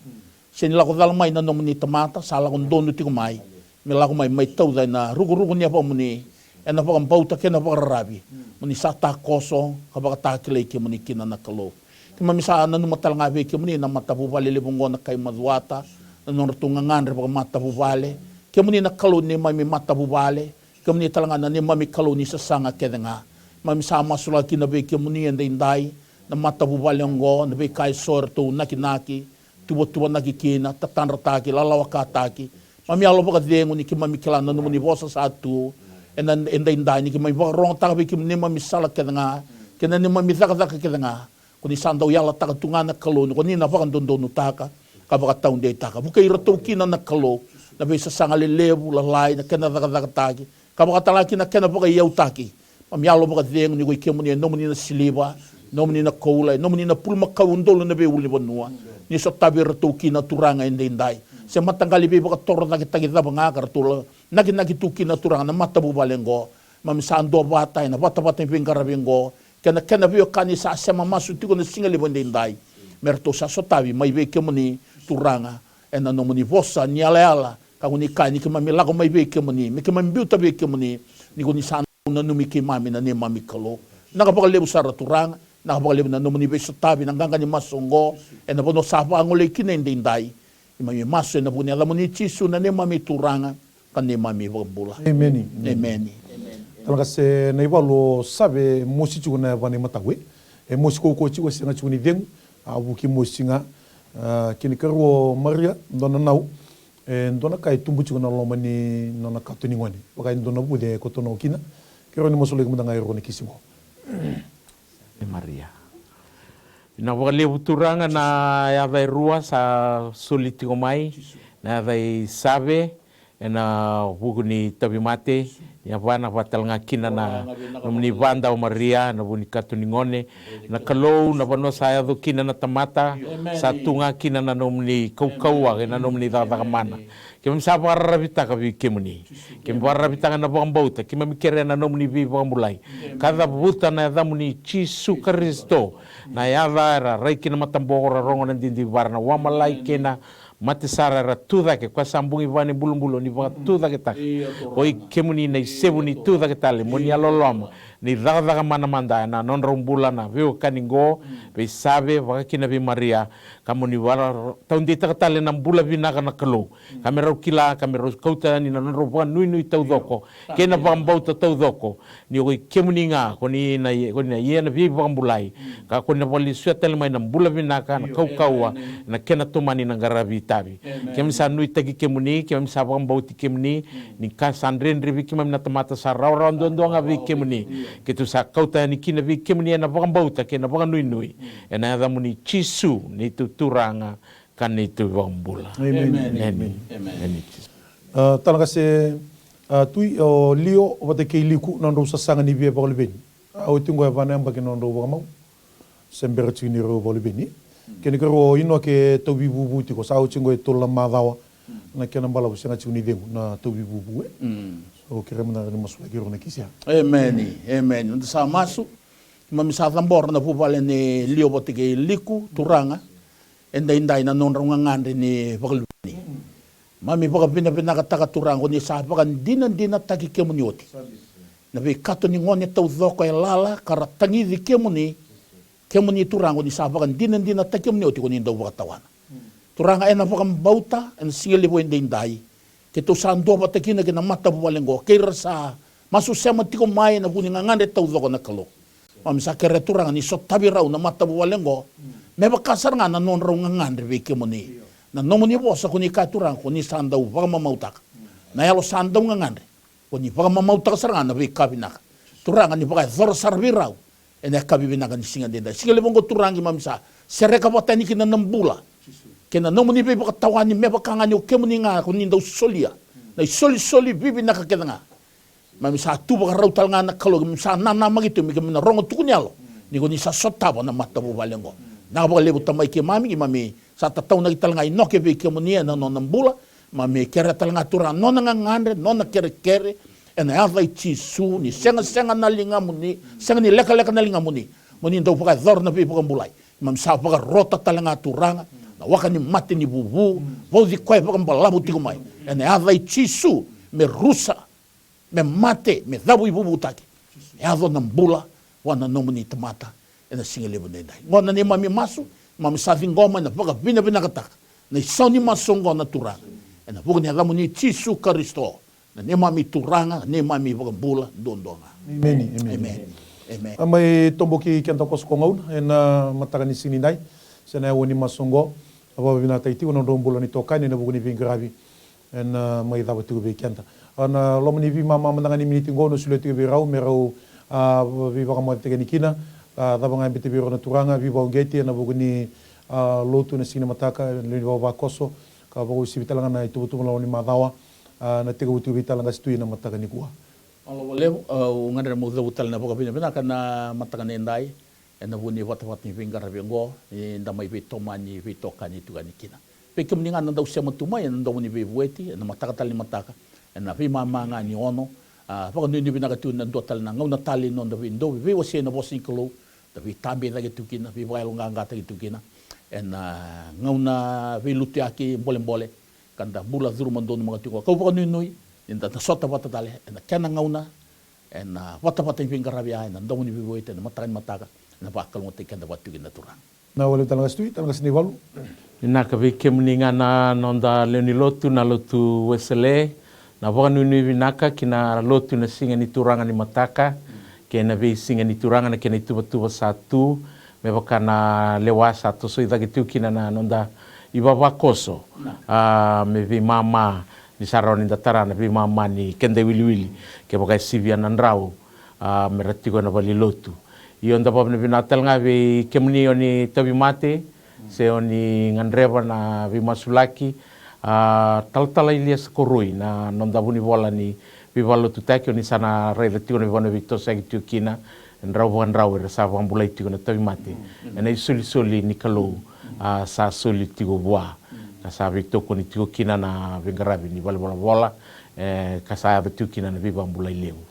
Sega ni lako cala mai na nomuni tamata, sa lako donu tiko mai. Me lako mai, mai tauca ena rukuruku ni yavamuni ena vakabauta kei na vakararavi. Mo ni sa takoso ka vakatakilai kemuni kina na Kalou. Keimami sa nanuma tale ga vei kemuni na matavuvale levu oqo na kai Macuata, na nodratou gagadre vakamatavuvale. Kemuni na Kalou ni neimami matavuvale, kemuni tale ga na neimami Kalou ni sasaga kece ga. Mami sa masulaka kina vei kemuni edaidai na matavuvale oqo, na veika eso eratou nakinaki, tuvatuvanaki kina, tatadrataki, lalawakataki. Mami yalo vakacegu ni keimami kila na nomuni vosa sa tu ena edaidai, ni keimami vakarogotaka vei kemuni neimami sala kece ga kei na neimami cakacaka kece ga. Ko ni sa dau yalataka tu ga na Kalou ni ko ni na vakadodonutaka ka vakataudeitaka. Vukei iratou kina na Kalou na veisasaga lelevu, lalai, na kena cakacakataki, ka vakatalega kina na kena vakaiyautaki. Mami yalo vakacegu ni ko i kemuni e nomuni na siliva, nomuni na koula, e nomuni na pulumakau udolu na veiulunivanua. Ni sotavi iratou kina Turaga edaidai. Se mataqali veivakatorocaketaki cava ga ka ratou la nakinaki tu kina Turaga na matavuvale oqo. Mami sa duavata ena vatavata ni veiqaravi oqo kei na kena veiwekani sa sema masu tiko na siga levu edaidai. Me ratou sa sotavi mai vei kemuni Turaga ena nomuni vosa ni yalayala, ka ko ni kaya ni keimami lako mai vei kemuni, me keimami biuta vei kemuni, ni ko ni sa dau nanumi keimami na neimami Kalou. Vinaka vakalevu sara Turaga, vinaka vakalevu na nomuni veisotavi na qaqa ni masu oqo ena vanua sa vagolei kina edaidai. Keimami masu ena vuku ni yacamuni Jisu na neimami Turaga ka neimami iVakabula. Emeni. Emeni. Tala ga se na ivalu o Save, mosi tiko na yavana imataqu, e. E mosi kaukaua tiko, e sega tiko ni cegu, a vuki mosi ga. A, kena ikarua o Maria, dua na nau, e dua na ka e tubu tiko na loma ni nona kato ni gone. Vaka e dua na vuce e koto na o kina. Kerea ni masulaki mada ga e rua na kisi qo. E Maria. Vinaka vakalevu Turaga, na yaca e rua sa soli tiko mai, na yaca i Save, ena vuku ni tauvimate, ni a va na va tale ga kina na nomuni vadawa Maria, na vu ni kato ni gone, na Kalou, na vanua sa yaco kina na tamata, sa tu ga kina na nomuni kaukauwa, ena nomuni cakacaka mana. Keimami sa vakararavitaka vei kemuni. Keimami vakararavitaka na vakabauta, keimami kerea na nomuni veivakabulai. Ka cavuta na yacamuni Jisu Karisito, na yaca era rai kina mataboko, ra rogo na didivara, na wamalai kei na mate sara era tu cake, koya sa bogi va ni bulubulu ni vakatucaketaka. Oi kemuni na isevu ni tu cake tale, mo ni yalololoma, ni cakacaka mana mada ena nodrau bula na veiwekani qo, vei Save, vaka kina vei Maria, ka mo ni vakataudeitaka tale na bula vinaka na Kalou. Ka me rau kila, ka me rau kauta yani na nodrau vakanuinui taucoko, kei na vakabauta taucoko, ni oi kemuni ga, ko ni na, ko ni na ia na veivakabulai, ka ko ni na vakalesuya tale mai na bula vinaka, na kaukauwa, na kena tomani na qaravi itavi. Keimami sa nuitaki kemuni, keimami sa vakabauti kemuni, ni ka sa dredre vei keimami na tamata sa rawarawa duadua ga vei kemuni. Keitou sa kauta yani kina vei kemuni ena vakabauta kei na vakanuinui. Ena yacamuni Jisu, neitou Turaga, ka neitou iVakabula. Emeni. Emeni. Emeni. A, tale ga se, a, Tui, o Lio vata kei Liku, na nodrau sasaga ni via vakaluveni. A, oti qo e va na yabaki na nodrau vakamau. Se bera tiko ni rau vakaluveni. Kena ikarua o Inoke, tauvivuvu tiko, sa oti qo e tolu na macawa. Na kena balavu sega tiko ni cegu na tauvivuvu, e. So kerea mada ni masulaki rau na kisi ya. Emeni, emeni. Noda sa masu. Keimami sa cabora na vuvale nei Lio vata kei Liku, Turaga, edaidai na nodrau gagadre ni vakaluveni. Mami vakavinavinakataka Turaga, ko ni sa vakadinadinataki kemuni oti. Na veikato ni gone taucoko e lala ka ra tagici kemuni, kemuni Turaga, ko ni sa vakadinadinataki kemuni oti, ko ni dau vakatawana. Turaga, ena vakabauta ena siga levu edaidai, keitou sa duavata kina kei na matavuvale oqo, kei ira sa masu sema tiko mai ena vuku ni gagadre taucoko na Kalou. Mami sa kerea Turaga ni sotavi rau na matavuvale oqo, me vaka sara ga na nodrau gagadre vei kemuni. Na nomuni vosa ko ni kaya Turaga, ko ni sa dau vakamamautaka na yalo sa dau gagadre. Ko ni vakamamautaka sara ga na veika vinaka. Turaga, ni vakayacora sara vei rau ena yakavi vinaka ni siga edaidai. Siga levu oqo Turaga, keimami sa sereka vata yani kina na bula kei na nomuni veivakatawani, me vaka ga ni o kemuni ga ko ni dau solia na isolisoli vivinaka kece ga. Mami sa tu vakarau tale ga na Kalou, keimami sa nanamaki tu me keimami na rogo tuku ni yalo ni ko ni sa sotava na matavuvale oqo. Vinaka vakalevu Tamai keimami, keimami sa tataunaki tale ga Inoke vei kemuni ena nona bula. Mami kerea tale ga Turaga nona gagadre, nona kerekere, ena yaca i Jisu, ni segasega na ligamuni, sega ni lekaleka na ligamuni, mo ni dau vakayacora na veivakabulai. Mami sa vakarota tale ga Turaga na waka ni mate ni vuvu, vauci koya vakabalavu tiko mai, ena yaca i Jisu, me rusa, me mate, me cavu ivuvutaki. Me yaco na bula vua na nomuni tamata ena siga levu edaidai. Oqo na neimami masu, mami sa ciqoma ena vakavinavinakataka na isau ni masu oqo na Turaga, ena vuku ni yacamuni Jisu Karisito, na neimami Turaga, na neimami iVakabula duadua ga. Emeni, emeni. Emeni. Emeni. A mai toboki keda koso ko gauna ena mataka ni siga nidai, se na yaua ni masu oqo. A vakavinavinakataki tiko na nodrau bula na itokani ena vuku ni veiqaravi ena, a, mai cava tiko vei keda. A, na loma ni veimama mada ga ni miniti oqo, au na solia tiko vei rau me rau, a, veivakamacataki yani kina, a, cava ga e bete vei rau na Turaga, veivakauqeti ena vuku ni, a, lotu ena siga ni mataka, lewe ni vavakoso, ka vakauasivi tale ga na ituvatuva na loma ni macawa, a, na tekivu tiko vei Talaqasi Tui ena mataka nikua. Alo vakalevu, a, au gadreva meu cavuta tale na vakavinavinaka na mataka nidai. Ena vuku ni vatavata ni veiqaravi oqo, ni da mai veitomani, veitokani tu yani kina. Vei kemuni ga na dau sema tu mai ena domo ni veivueti ena mataka tale ni mataka, ena veimama ga ni ono, a, vakanuinui vinaka tu ena dua tale na gauna tale ni noda veidau veiwasei na vosa ni Kalou, da veitabei cake tu kina, veivakayaloqaqataki tu kina ena gauna veilutuyaki bolebole, ka da bula curuma donumaka tiko. Kau vakanuinui ni da na sota vata tale ena kena gauna, ena vatavata ni veiqaravi ya, ena domo ni veivueti ena mataka ni mataka, ena vakalougatataki keda vata tiko kina na Turaga. Na wale Talaqasi Tui, Talaqasi Naivalu. Vinaka vei kemuni ga na noda lewe ni lotu, na lotu Wesele, na vakanuinui vinaka ki na lotu ena siga ni Turaga ni mataka, kei na veisiga ni Turaga na kena ituvatuva sa tu, me vaka na lewa sa tosoi cake tiko kina na noda ivavakoso, a, me veimama, ni sa rawa ni da tara na veimama ni keda iwiliwili, kevaka e sivia na drau, a, me ra tiko ena valenilotu. Io, da vakavinavinaka tale ga vei kemuni o ni tauvimate se o ni gadreva na veimasulaki. A, Talatala Iliesa Koroi na noda vunivola ni veivakalotutaki, o ni sa na raica tiko na veivanua veitosoyaki tiko kina, drau vakadrau era sa vakabulai tiko na tauvimate ena isolisoli ni Kalou. A, sa soli tiko vua ka sa veitokoni tiko kina na veiqaravi ni valenivolavola, e, ka sa yaco tiko kina na veivakabulai levu.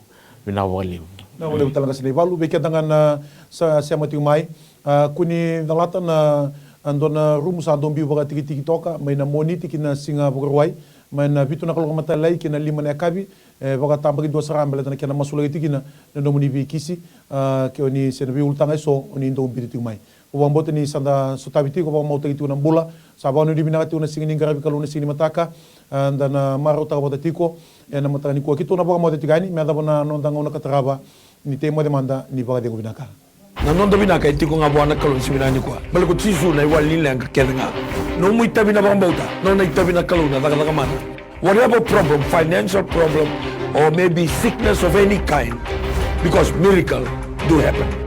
Vinaka vakalevu. Vinaka vakalevu tale ga sina ivalu vei keda ga na sa sema tiko mai. A, kua ni calata na, a, dua na rumu sa dau biu vakatikitiki toka mai na Moniti ki na Siga Vakarauwai, mai na vitu na kaloko matailalai ki na lima na yakavi. E vakatabakidua sara baleta na kena masulaki tiko kina na nomuni veikisi. A, ke o ni se na veiulutaga eso o ni dau biuta tiko mai. Au vakabauta ni sa da sotavi tiko, vakamautaki tiko na bula. Sa vakanuinui vinaka tiko na siga ni qaravi Kalou na siga ni mataka. A, da na marautaka vata tiko ena mataka nikua. Keitou na vakamauta tiko yani me yacova na noda gauna ka tarava. Ni tei moce mada, ni vakacegu vinaka. Na noda vinaka e tiko ga vua na Kalou ni siga vinaka nikua. Baleta ko Jisu na iwali ni leqa kece ga. Nomu itavi na vakabauta, nona itavi na Kalou na cakacaka mana. Whatever problem, financial problem, or maybe sickness of any kind, because miracle do happen.